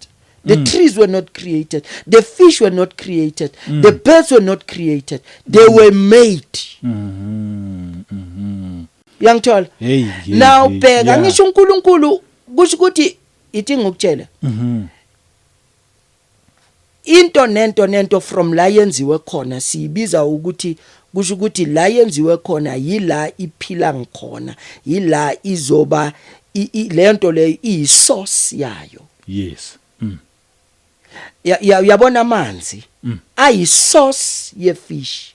the trees were not created, the fish were not created, the birds were not created, they were made. Mhm mhm Uyangithola? Hey, hey, Now hey, bheka, ngisho uNkulunkulu kusho ukuthi ithi ngokutshela into nento nento from la yenziwe khona, siyibiza ukuthi kusho ukuthi la yenziwe khona yila iphila ngikhona, yila izoba lento leyo iyisource yayo. Uyabona amanzi ayisource yefish.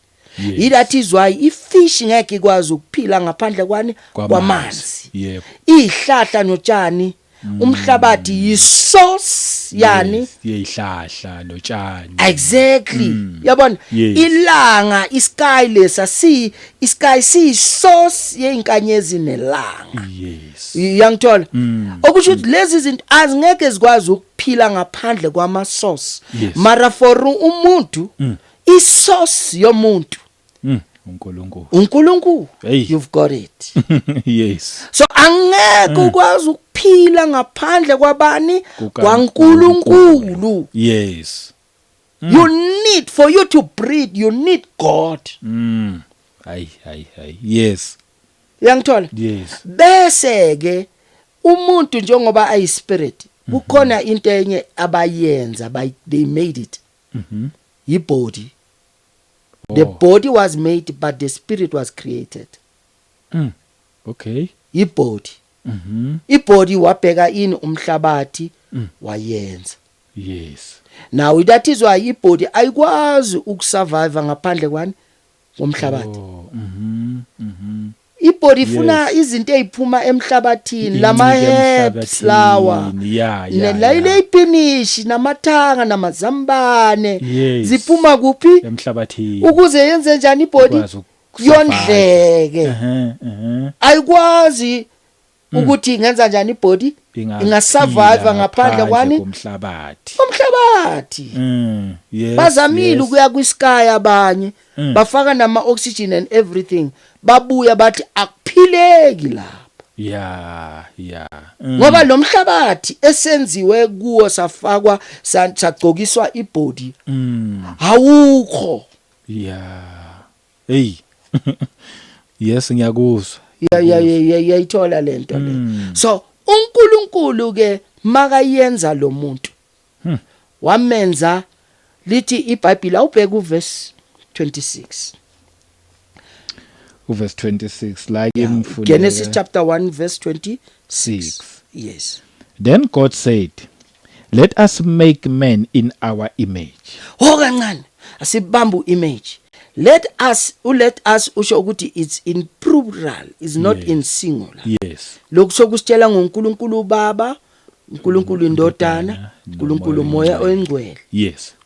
That is why ifish ngeke ikwazi ukuphila ngaphandle kwani? Kwamanzi. Izihlahla notshani, umhlabathi yisource yani? Yes, yeyihlahla notshani. Exactly. Yabona? Ilanga, isky lesa, si isky si source yeinkanyezi nelanga. Uyangithola? Okusho ukuthi lezi zinto azingeke zikwazi ukuphila ngaphandle kwama source. Mara for umuntu, isource yomuntu uNkulunkulu. uNkulunkulu. Hey. You've got it. Yes. So angeke ukwazi ukuphila ngaphandle kwabani? KukaNkulunkulu. KwaNkulunkulu. You need, for you to breathe, you need God. Hayi hayi hayi, yes. Uyangithola? Yes. Bese ke umuntu njengoba ayi spirit, kukhona into enye abayenza, by they made it, ibody. The body was made, but the spirit was created. Ibody, ibody wabheka ini? Umhlabathi, wayenza. Now that is why ibody ayikwazi ukusurvive ngaphandle kwani? Komhlabathi. Oh, mhm mhm Ibody ifuna izinto eziphuma emhlabathini, lama Incike herbs lawa, emhlabathini. Yeah. la ile ipinishi namathanga namazambane, ziphuma kuphi? Emhlabathini. Ukuze yenze njani ibody? Ikwazi ukusurvive. Yondleke. Ehhe ehhe Ayikwazi ukuthi ingenza njani ibody, ingasurvive ngaphandle kwani? Komhlabathi. Umhlabathi. Yes. Bazamile ukuya kwi-sky abanye, bafaka nama oxygen and everything, babuya bathi akuphileki lapha, ngoba lo mhlabathi esenziwe kuwo, safakwa, sagcokiswa ibody, awukho. Yeah, hey, yes, ngiyakuzwa. Ya, yayithola lento le. So uNkulunkulu ke makayenza lo muntu, wamenza, lithi iBhayibheli, awubheka uverse 26. Uverse 26 la ke mfundeka. Genesis chapter 1 verse 26. 6. Yes. Then God said, "Let us make man in our image." Ho, kancane, asibamba image. Let us, u let us usho ukuthi it's in plural, is not in singular. Lokhu sokusitshela ngoNkulunkulu uBaba, uNkulunkulu iNdodana, uNkulunkulu uMoya oNgcwele.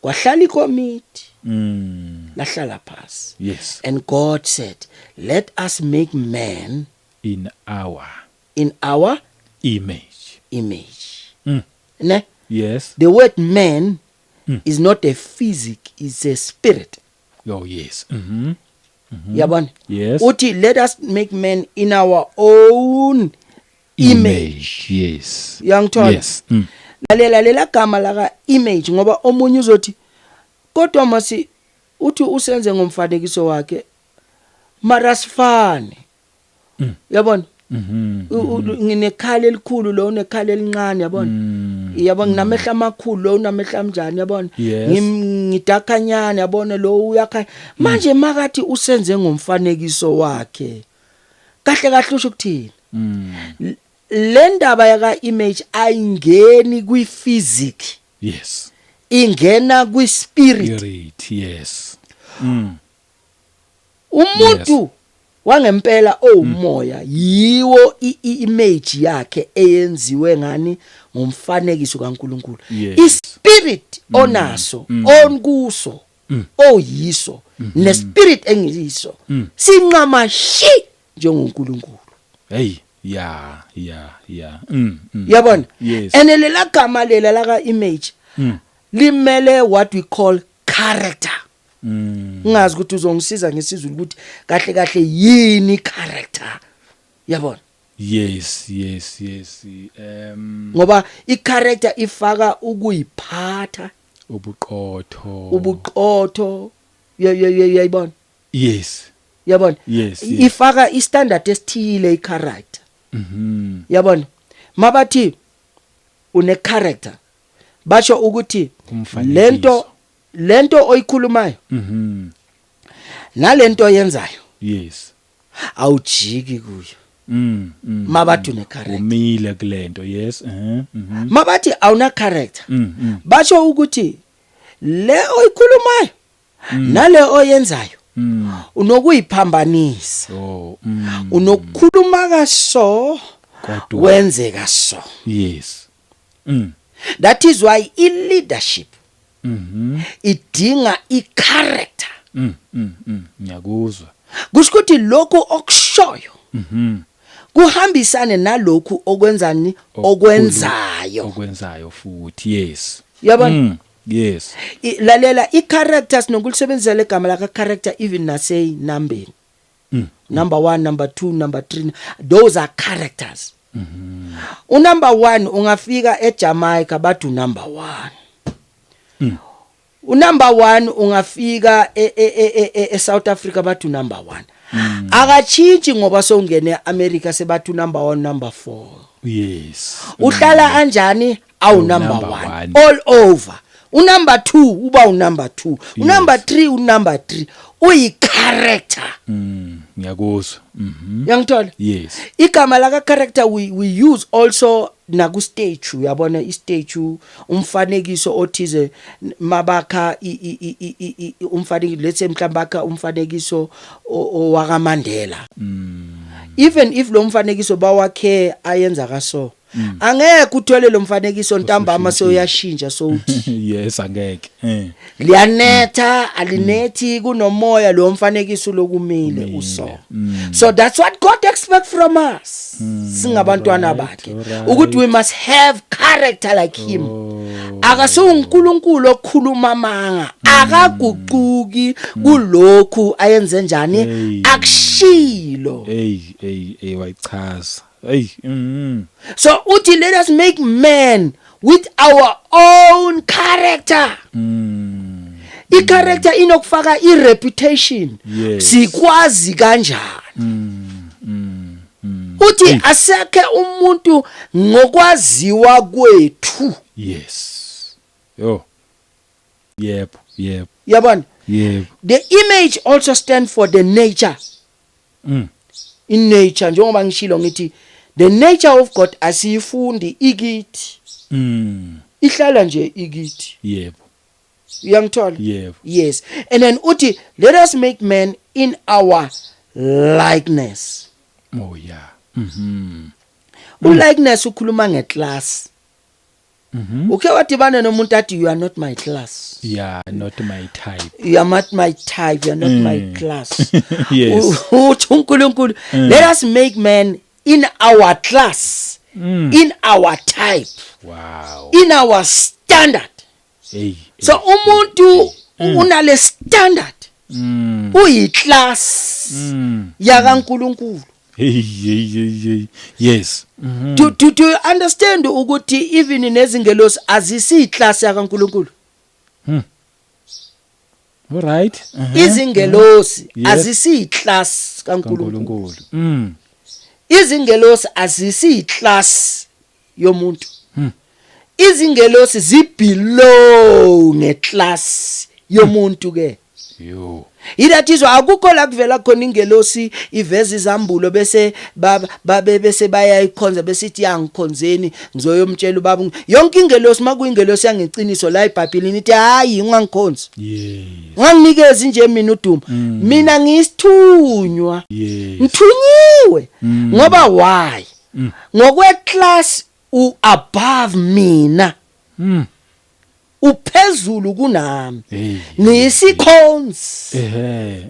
Kwahlala ikomiti, lahlala phasi, and God said, "Let us make man in our in our image." Image. Ne? Yes. The word man is not a physic, it's a spirit. Oh yes. Yabona? Yes. Uthi let us make man in our own image. Yes. Uyangithola? Yes. Lalela lela gama laka image, ngoba omunye uzothi kodwa masi uthi usenze ngomfanekiso wakhe, mara sifane. Yabona? Nginekhala elikhulu, lo unekhala elincane, yabona? Yabona, nginamehla amakhulu, lo unamehla amnjani, yabona? Yes. Ngidakhanyana, yabona, lo uyakhanya. Manje makathi usenze ngomfanekiso wakhe, kahle kahle usho ukuthini? Le ndaba yaka image ayingeni kwi physics. Ingena kwi spirit. Spirit, yes. Umuntu wangempela owumoya yiwo i-image yakhe eyenziwe ngani? Ngomfanekiso kaNkuluNkulu. I-spirit onaso, onkuso, oyiso, nespirit engiyiso sinqama shi njengoNkulunkulu. Hey, yeah. Yabona? Yes. And lela gama lela laka image limele what we call character. Ngingazi ukuthi uzongisiza ngesizulu ukuthi kahle kahle yini character, yabona? Yes. Ngoba i-character ifaka ukuyiphatha, Ubuqotho. Ubuqotho, yayibona? Yes. Yabona? Yes. Ifaka istandard esithile i-character. Yabona, mabathi une character, basho ukuthi Umfanekiso. lento oyikhulumayo nalento oyenzayo awujiki kuyo. Mabathi une character, Umile kulento, yes. Mabathi awuna character, basho ukuthi le oyikhulumayo nale oyenzayo unokuyiphambanisa. Oh. Unokukhuluma kaso, Kodwa wenzeka so. Yes. That is why i leadership idinga i character. Ngiyakuzwa. Kusho ukuthi lokhu okushoyo kuhambisane nalokhu okwenzani, okwenzayo. Okwenzayo futhi, yes. Yabona? Yes. Lalela, i-characters nokulisebenzisa legama laka character even nase nambeni, number 1, number 2, number 3, those are characters. Unumber 1 ungafika eJamaica bathi number 1. Unumber 1 ungafika e South Africa bathi number 1. Akachintshi ngoba sowungene eAmerica sebathi number 1, number 4. Uhlala anjani? Awu number number 1 one. All over. Unumber 2 uba unumber 2, unumber 3 unumber 3, uyi character. Ngiyakuzwa. Yangithola? Yes. Igama laka character we use also naku statue, uyabona, i statue, umfanekiso othize. Mabakha umfanekiso, let's say mhlawumbe bakha umfanekiso owakaMandela, even if lo mfanekiso bawakhe ayenza kaso, angeke uthole lo mfanekiso ntambama soyashintsha, sowuthi Yes, angeke. Liyanetha, alinethi, kunomoya, lo mfanekiso lokumile uso. So that's what God expect from us singabantwana bakhe, ukuthi we must have character like him. AkasuNkulunkulu okhuluma amanga, akaguquki kulokhu ayenze njani, Hey. akushilo. Hey, hey, hey, wayichaza. Hey. So uthi let us make man with our own character. I-character inokufaka i-reputation. Sikwazi kanjani? Uthi asakhe umuntu ngokwaziwa kwethu. Yes. Yo. Yebo. Yabona? Yebo. The image also stand for the nature. In nature, njengoba ngishilo ngithi the nature of God asiyifundi, ikithi. Ihlala nje ikithi. Uyangithola? Yebo. Yes, and then uthi let us make man in our likeness. Oh yeah. Ulikeness ukhuluma ngeclass. Uke wadibana nomuntu athi, "You are not my class." Yeah, not my type. "You are not my type, you are not my class." Yes. Uthi uNkulunkulu, let us make man in our class. In our type. In our standard. Hey. So umuntu unale standard, uyiclass yakaNkuluNkulu. Hey, hey, hey, hey. Yes. Do you understand ukuthi even nezingelosi azisiyiclass yakaNkuluNkulu? All right. Izingelosi azisiyiclass kaNkuluNkulu. kaNkuluNkulu. Izingelosi azisiyiclass yomuntu. Izingelosi zibelow ngeclass yomuntu ke. Yo. Yilathizwa akukho la kuvela khona ingelosi iveza izambulo bese babe bese bayayikhonza besithi yangikhonzeni, ngizoyomtshela ubaba. Yonke ingelosi, makuyingelosi yangeqiniso la eBhayibhelini, ithi hayi, ungangikhonzi, unganginikezi nje mina udumo, mina ngiyisithunywa, ngithunyiwe. Ngoba why? Ngokwe class u above mina, uphezulu kunami. Hey. Ngiyisikhonzi. Ehe.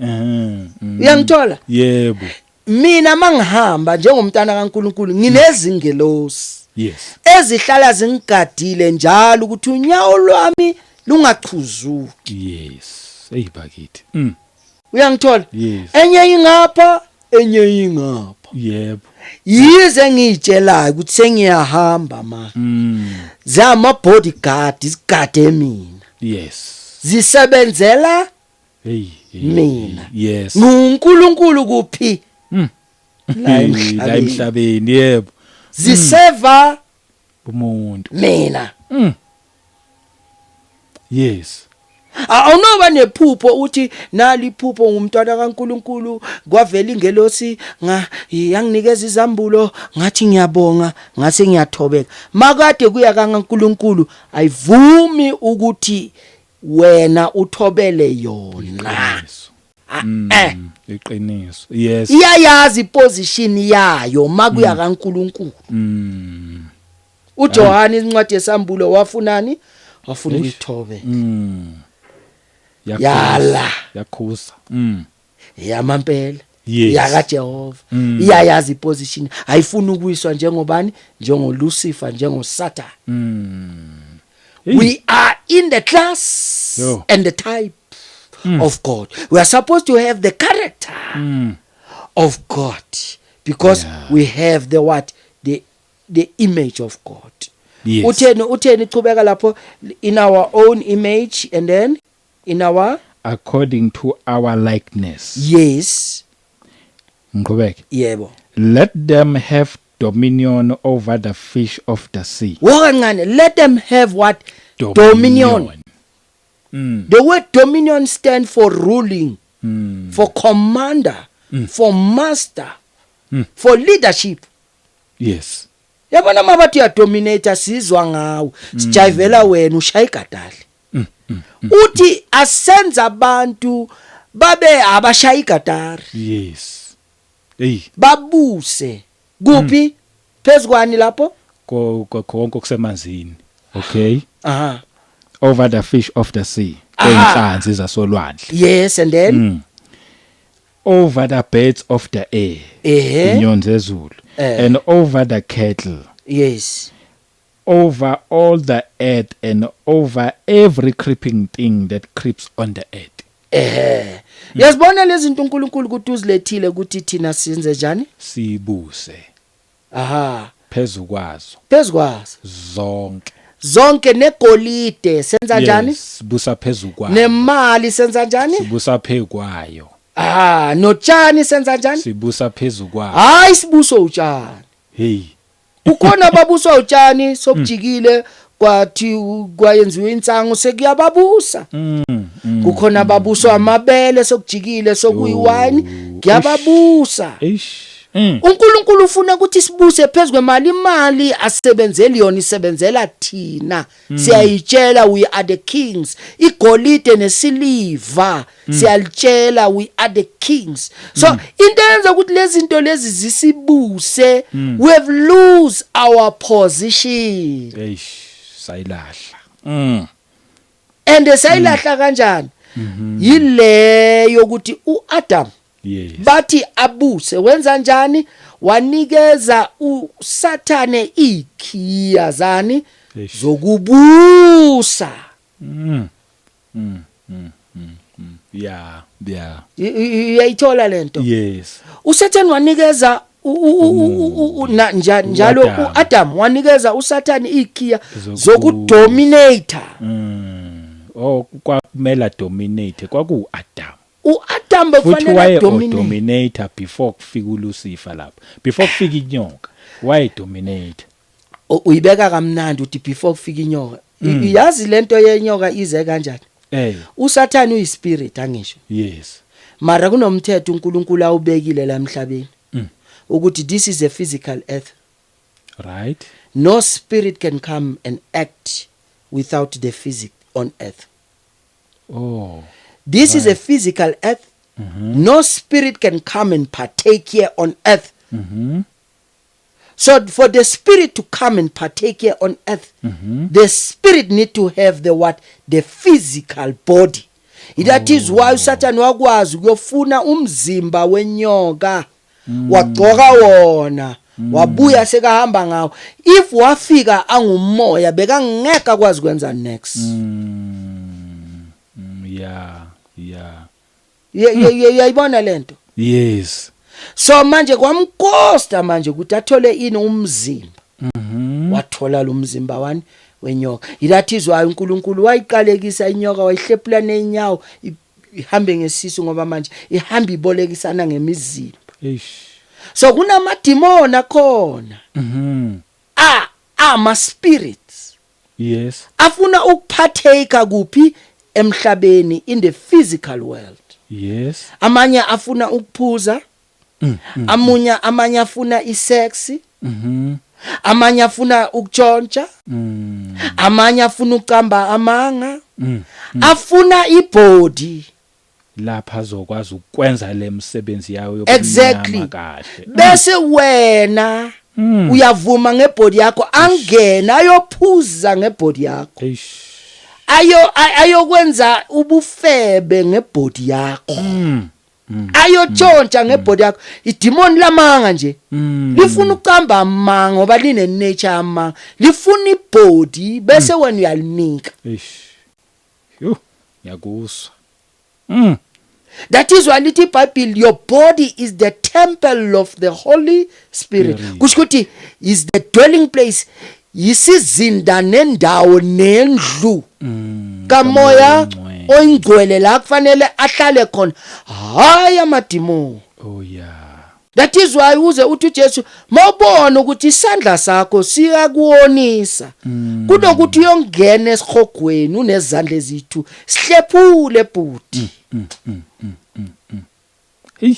Uyangithola? Yebo. Mina mangihamba njengomntana kaNkuluNkulu nginezingelosi ezihlala zingigadile njalo ukuthi unyawo lwami lungachuzuki. Yes. Hey bakithi. Uyangithola? Yes. Enye ingapha, enye ingapha. Yize ngiyitshelayo ukuthi sengiyahamba ma, zama bodyguard zigade mina, zisebenzela Hey. Hey, mina. Yes. NguNkulunkulu kuphi? La La emhlabeni. emhlabeni, yebo. Ziseva Umuntu. mina. Yes. Awunoba nephupho uthi nali iphupho, ngumntwana kaNkuluNkulu, kwavela ingelosi nga yanginikeza izambulo, ngathi ngiyabonga, ngase ngiyathobeka. Makade kuya kaNkuluNkulu ayivumi ukuthi wena uthobele yona. Iqiniso. Ah, Iqiniso. Yes. Iyayazi iposition yayo makuya kaNkuluNkulu. uJohane incwadi yesambulo wafunani? Wafuna Eish. ukuyithobe. Yakhuza. Yala. Yakhuza. Yamampela. Yes. YakaJehova iyayazi iposition, ayifuni ukuyiswa njengobani? NjengoLucifer, njengoSatan. Hey. We are in the class Yo. and the type of God. We are supposed to have the character of God because we have the what? The image of God. Yes. Utheni ichubeka lapho? In our own image and then in our According to our likeness. Yes. Ngiqhubeke. Yebo. Let them have dominion over the fish of the sea. Wokancane, let them have what? Dominion. The word dominion stand for ruling, for commander, for master, for leadership. Yabona, mabathi uyadominate, sizwa ngawe, sijayivela wena, ushaya igadali. Uthi asenza abantu babe abashaya igadari. Yes. Hey, Babuse kuphi? Phezukwani lapho? Konke okusemanzini. Okay. Aha. Over the fish of the sea. Aha. Inhlanzi zasolwandle. Yes, and then? Over the birds of the air. Inyoni zezulu. And over the cattle. Over all the earth and over every creeping thing that creeps on the earth. Ehe, uyazibona lezi zinto uNkulunkulu ukuthi uzilethile ukuthi thina senze njani? Sibuse phezukwazo. Phezukwazo. Zonke. Zonke, negolide senza njani? Yes, sibusa phezukwayo. Nemali senza njani? Sibusa phekwayo. Ah, notshani senza njani? Sibusa phezukwayo. Hayi, sibuso utshani. Hey. Kukhona ababuswa utshani, sokujikile kwathi kwayenziwa insangu, sekuyababusa. Kukhona ababuswa amabele, sokujikile sokuyiwine, kuyababusa. Eish. uNkulunkulu ufuna ukuthi sibuse phezukwemali. Imali asebenzeli yona, isebenzela thina. Siyayitshela we are the kings. Igolide nesiliva, siyalitshela we are the kings. So into eyenza ukuthi lezi zinto lezi zisibuse, we have lose our position. Eish, sayilahla. And sayilahla kanjani? Yileyo ukuthi uAdam Yes. Bathi abuse, wenza njani? Wanikeza uSathane ikhiya zani? Eish. Zokubusa. Yeah, yeah. Uyayithola lento? Yes. uSathane wanikeza njalo U-Adam. uAdam wanikeza uSathane ikhiya Zokubusa. zokudominate. Oh, kwakumela dominate kwaku Adam. uAdam Futhi bekufanele waye dominate. dominator before kufika uLucifer lapha. Before kufika inyoka, waye dominate. Uyibeka kamnandi uthi before kufika inyoka. Yazi lento yenyoka ize kanjani? USathane uyispirit, angisho? Yes. Mara kunomthetho uNkulunkulu awubekile la emhlabeni ukuthi this is a physical earth. No spirit can come and act without the physic on earth. Oh. This is a physical earth. No spirit can come and partake here on earth. So for the spirit to come and partake here on earth, the spirit need to have the what? The physical body. That is why uSathane wakwazi ukuyofuna umzimba wenyoka, wagcoka wona, wabuya sekahamba ngawo. If wafika angumoya, bekangeke akwazi ukwenza next. Yeah. Uyayibona lento? Yes. So manje kwamkosta manje ukuthi athole ini? Umzimba. Wathola lo mzimba wani? Wenyoka. That is why uNkulunkulu wayiqalekisa inyoka, wayihlephula nenyawo, ihambe ngesisu, ngoba manje ihamba ibolekisana ngemizimba. Eish. So kunamadimoni akhona a ama spirits afuna ukuphatheka kuphi? Emhlabeni, in the physical world. Amanye afuna ukuphuza, amunye amanye afuna isex, amanye afuna ukutshontsha, amanye afuna ukucamba amanga, afuna ibody. Lapha azokwazi ukwenza le misebenzi yawo yobumnyama kahle. Bese wena uyavuma ngebody yakho, angena ayophuza ngebody yakho, Eish. ayo ayokwenza ubufebe ngebody yakho, ayotshontsha ngebody yakho. Idemon lamanga nje lifuna ukucamba amanga ngoba line nature amanga, lifuna ibody, bese wena uyalinika. Eish. Yo, ngiyakuzwa. That is why lithi iBhayibheli, your body is the temple of the Holy Spirit. Spirit. Kusho ukuthi is the dwelling place, yisizinda nendawo nendlu kamoya Ongcwele. Oyingcwele, la kufanele ahlale khona, hayi amadimoni. Oh yeah. That is why uze uthi uJesu, mawubona ukuthi isandla sakho siyakuwonisa, kunokuthi uyongena esihogweni unezandla ezithu, sihlephule bhuti. Hey.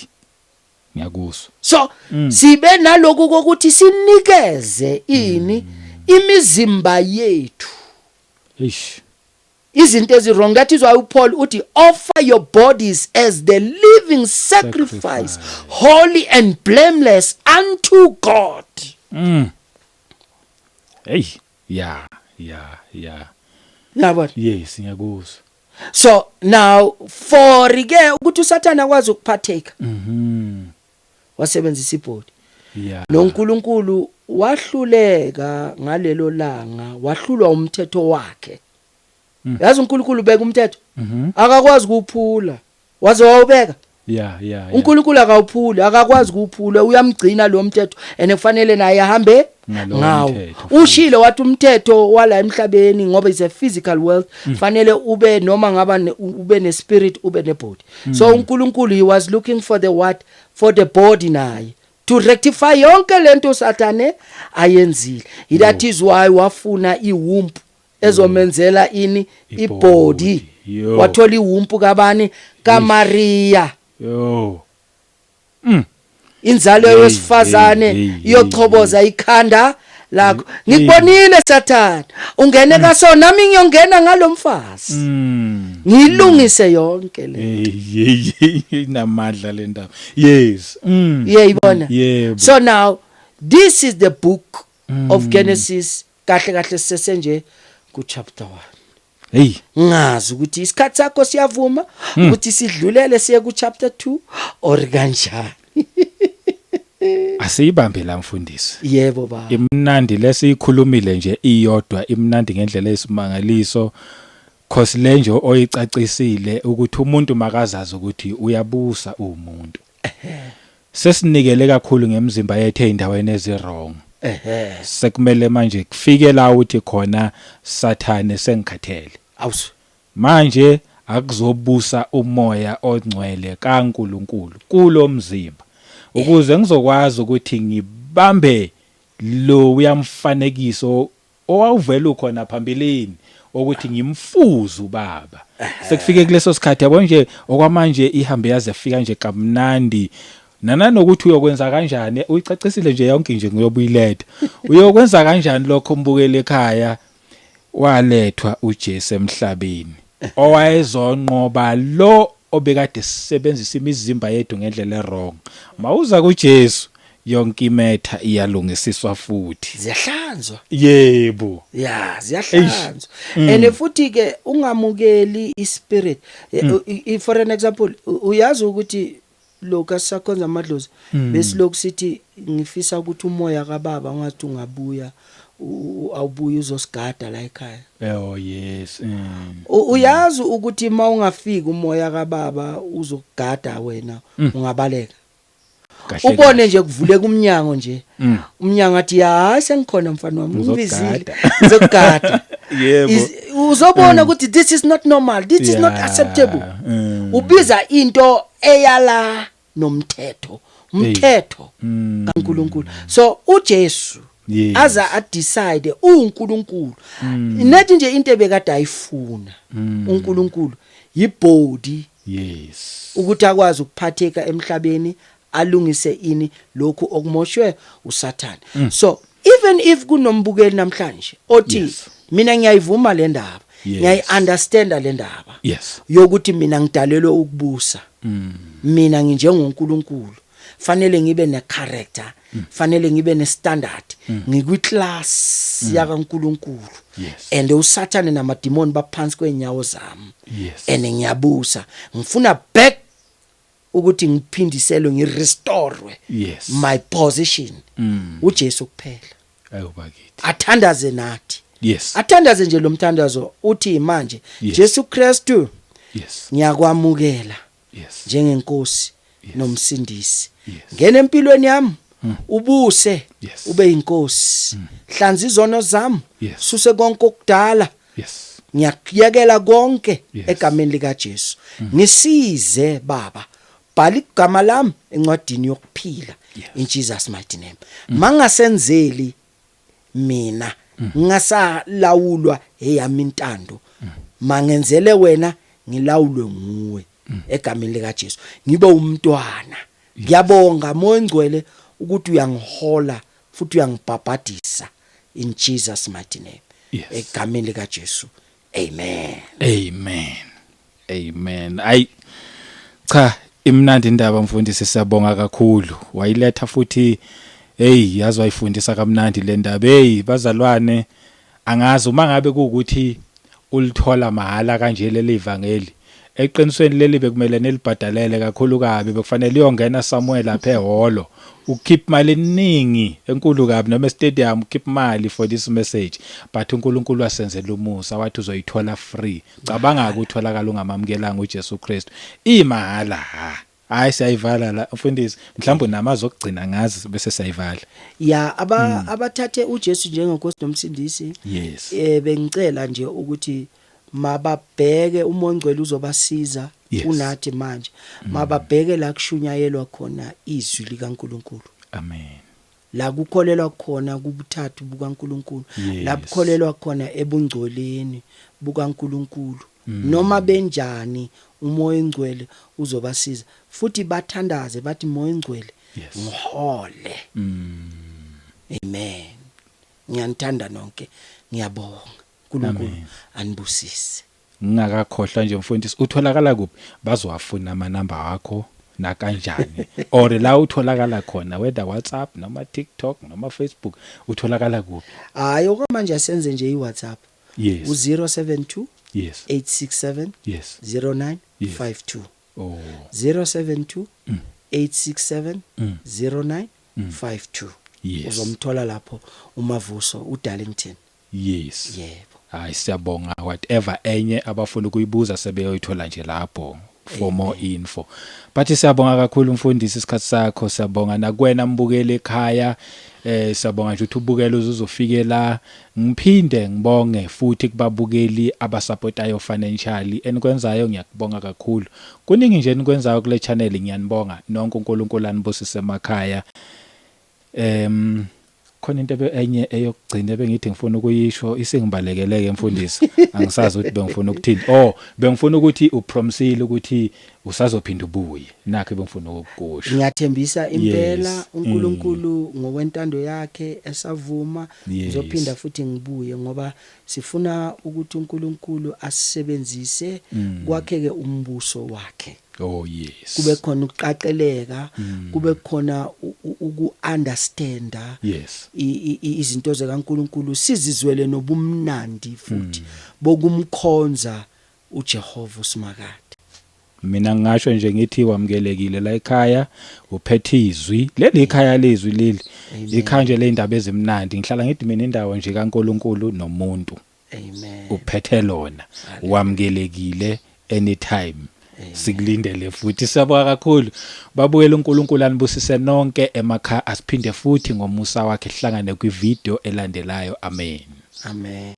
Ngiyakuzwa. So sibe naloku kokuthi sinikeze ini? Imizimba yethu Eish. izinto eziwrong. That is why uPaul uthi, "Offer your bodies as the living sacrifice, Sacrifice. holy and blameless unto God." Hey. Yeah. Yabona? Yes, ngiyakuzwa. So now for ke ukuthi uSathana akwazi ukuphatheka, wasebenzisa ibody. NoNkulunkulu wahluleka ngalelo langa, wahlulwa umthetho wakhe. Yazi uNkulunkulu ubeka umthetho, akakwazi ukuphula, waze wawubeka. Yeah. uNkulunkulu akawuphuli, akakwazi ukuwuphula, uyamgcina lo mthetho and kufanele naye ahambe ngalowo ngawo. mthetho futhi. Ushilo wathi umthetho wala emhlabeni, ngoba is a physical world, fanele ube noma ngaba ube ne spirit, ube ne body. So uNkulunkulu, he was looking for the what? For the body naye to rectify yonke lento Sathane ayenzile. That is why wafuna iwomb ezomenzela ini? Ibody. Ibody. Yo. Wathola iwomb kabani? KaMaria. Yo. Inzalo Hey, yowesifazane hey, hey, iyochoboza ikhanda lakho. Hey. Ngikubonile Sathane, ungene kaso, nami ngiyongena ngalomfazi, ngilungise yonke le. Hey, hey, hey, namandla le ndaba. Yes. Uyayibona? Yebo. So now this is the book of Genesis. Kahle kahle sisenje ku chapter 1. Hey. Ngazi ukuthi isikhathi sakho siyavuma ukuthi sidlulele siye ku chapter 2 or kanjani. Asiyibambe la, mfundisi. Yebo baba. Imnandi lesiyikhulumile nje iyodwa, imnandi ngendlela esimangaliso. Cause le nje oyicacisile ukuthi umuntu makazazi ukuthi uyabusa umuntu. Sesinikele kakhulu ngemizimba yethu eindaweni eziwrong. Sekumele manje kufike la uthi khona, "Sathane, sengikhathele." Awusu. Manje akuzobusa umoya ongcwele kaNkuluNkulu kulomzimba ukuze ngizokwazi ukuthi ngibambe lo uyamfanekiso owawuvela ukhona phambilini ukuthi ngimfuze ubaba. Sekufike kuleso sikhathi, yabo nje, okwamanje ihambe yaze fika nje kamnandi. Nanokuthi uyokwenza kanjani, uyicacisile nje yonke nje, ngiyobuyiletha. Uyokwenza kanjani lokho, umbukele ekhaya? Walethwa uJesu emhlabeni owayezonqoba lo obekade sisebenzisa imizimba yethu ngendlela ewrong. Mawuza kuJesu, yonke imatter iyalungisiswa futhi. Ziyahlanzwa. Yebo. Ya, ziyahlanzwa. And futhi ke ungamukeli ispirit. For an example, uyazi ukuthi lokho asisakhonza amadlozi, besilokhu sithi ngifisa ukuthi umoya kababa ungathi ungabuya, awubuye uzosigada la ekhaya. Oh yes. Uyazi ukuthi mawungafika umoya kababa uzokugada wena, ungabaleka. Kahle. Ubone Kahle. nje kuvuleka umnyango nje, umnyango athi, "Ya, sengikhona mfana wami, ungibizile." Ngizokugada. Ngizokugada. Uzobona ukuthi this is not normal, this is not acceptable. Ubiza into eyala nomthetho, umthetho kaNkuluNkulu. So uJesu aza adecide uNkulunkulu, nethi nje into ebekade ayifuna uNkulunkulu yibody ukuthi akwazi ukuphatheka emhlabeni, alungise ini lokhu okumoshwe uSathane. So even if kunombukeli namhlanje othi, "Mina ngiyayivuma le ndaba, ngiyayi-understanda le ndaba yokuthi mina ngidalelwe ukubusa, mina nginjengoNkulunkulu, fanele ngibe ne-character, fanele ngibe ne-standard, ngikwi-class yakaNkulunkulu, and uSathane namadimoni baphansi kwenyawo zami, and ngiyabusa, ngifuna back ukuthi ngiphindiselwe, ngirestore my position," uJesu kuphela. Ayo bakithi. Athandaze nathi. Athandaze nje lo mthandazo uthi manje, "Jesu Kristu, ngiyakwamukela njengenkosi nomsindisi. Ngena empilweni yami, ubuse, ube inkosi, hlanza izono zami, suse konke okudala. Ngiyakuyekela konke egameni lika Jesu. Ngisize baba, bhala igama lami encwadini yokuphila, in Jesus mighty name." Mangasenzeli mina, ngingasalawulwa eyami intando, mangenzele wena, ngilawulwe nguwe egameni lika Jesu, ngibe umntwana. Ngiyabonga Moya Ngcwele ukuthi uyangihola futhi uyangibhabhadisa, in Jesus mighty name." Egameni lika Jesu, amen. Amen. Amen. Ay cha, imnandi indaba, mfundisi, siyabonga kakhulu. Wayiletha futhi, hey, yazi wayifundisa kamnandi le ndaba. Hey bazalwane, angazi uma ngabe kuukuthi ulithola mahala kanje leli ivangeli. Eqinisweni leli bekumele nelibhadalele kakhulu kabi, bekufanele iyongena somewhere lapha ehholo, ukhipha imali eningi enkulu kabi, noma estadium ukhipha imali for this message, but uNkulunkulu wasenzela umusa wathi uzoyithola free. Cabanga ukutholakala ungamamukelanga uJesu Kristu, imahala ha. Hayi, siyayivala la, mfundisi, mhlawumbe namazi okugcina ngazi bese siyayivala. Ya, abathathe uJesu njengenkosi nomsindisi, bengicela nje ukuthi mababheke uMoya Ongcwele uzobasiza. Unathi manje. Mababheke la kushunyayelwa khona izwi likaNkuluNkulu, Amen. La kukholelwa khona kubuthathu bukaNkuluNkulu, la kukholelwa khona ebungcweleni bukaNkuluNkulu. Noma benjani, uMoya Ongcwele uzobasiza. Futhi bathandaze bathi, "Moya Ongcwele, ngihole." Amen. Ngiyanithanda nonke, ngiyabonga. uNkulunkulu Amen. anibusise. Ngingakakhohlwa nje, mfundisi, utholakala kuphi? Bazowafuna amanamba wakho nakanjani, or la utholakala khona, whether WhatsApp noma TikTok noma Facebook, utholakala kuphi? Hayi, okwamanje asenze nje iWhatsApp. U072 Yes. 867 Yes. 0952. Oh. 072 867 0952. Yes. Uzomthola lapho uMavuso uDarlington. Yes. Yebo. Hayi, siyabonga. Whatever enye abafuna ukuyibuza sebeyoyithola nje lapho for more info. But siyabonga kakhulu mfundisi isikhathi sakho, siyabonga nakuwena mbukeli ekhaya. Siyabonga nje ukuthi ubukele uzofike la. Ngiphinde ngibonge futhi kubabukeli abasupportayo financially, enikwenzayo ngiyakubonga kakhulu. Kuningi nje enikwenzayo kule channel, ngiyanibonga nonke, uNkulunkulu anibusise emakhaya. Khona into enye eyokugcina bengithi ngifuna ukuyisho, isingibalekeleke mfundisi, angisazi ukuthi bengifuna ukuthini. Oh, bengifuna ukuthi upromisile ukuthi usazophinda ubuye, nakho bengifuna ukukusho. Ngiyathembisa impela. uNkulunkulu ngokwentando yakhe esavuma, ngizophinda futhi ngibuye, ngoba sifuna ukuthi uNkulunkulu asisebenzise kwakheke umbuso wakhe. Oh yes. Kube khona ukuqaqeleka, kube khona uku-understanda izinto zikaNkulunkulu, sizizwele nobumnandi futhi bokumkhonza uJehova uSimakade. Mina ngingasho nje ngithi wamukelekile la ekhaya, uphethe izwi leli, ikhaya lezwi leli. Amen. Ikhaya nje lezindaba ezimnandi. Ngihlala ngithi mina indawo nje kaNkuluNkulu nomuntu. Amen. Uphethe lona, wamukelekile anytime, sikulindele futhi. Siyabonga kakhulu babukela, uNkulunkulu anibusise nonke emakhaya. Asiphinde futhi ngomusa wakhe sihlangane kwivideo elandelayo. Amen. Amen.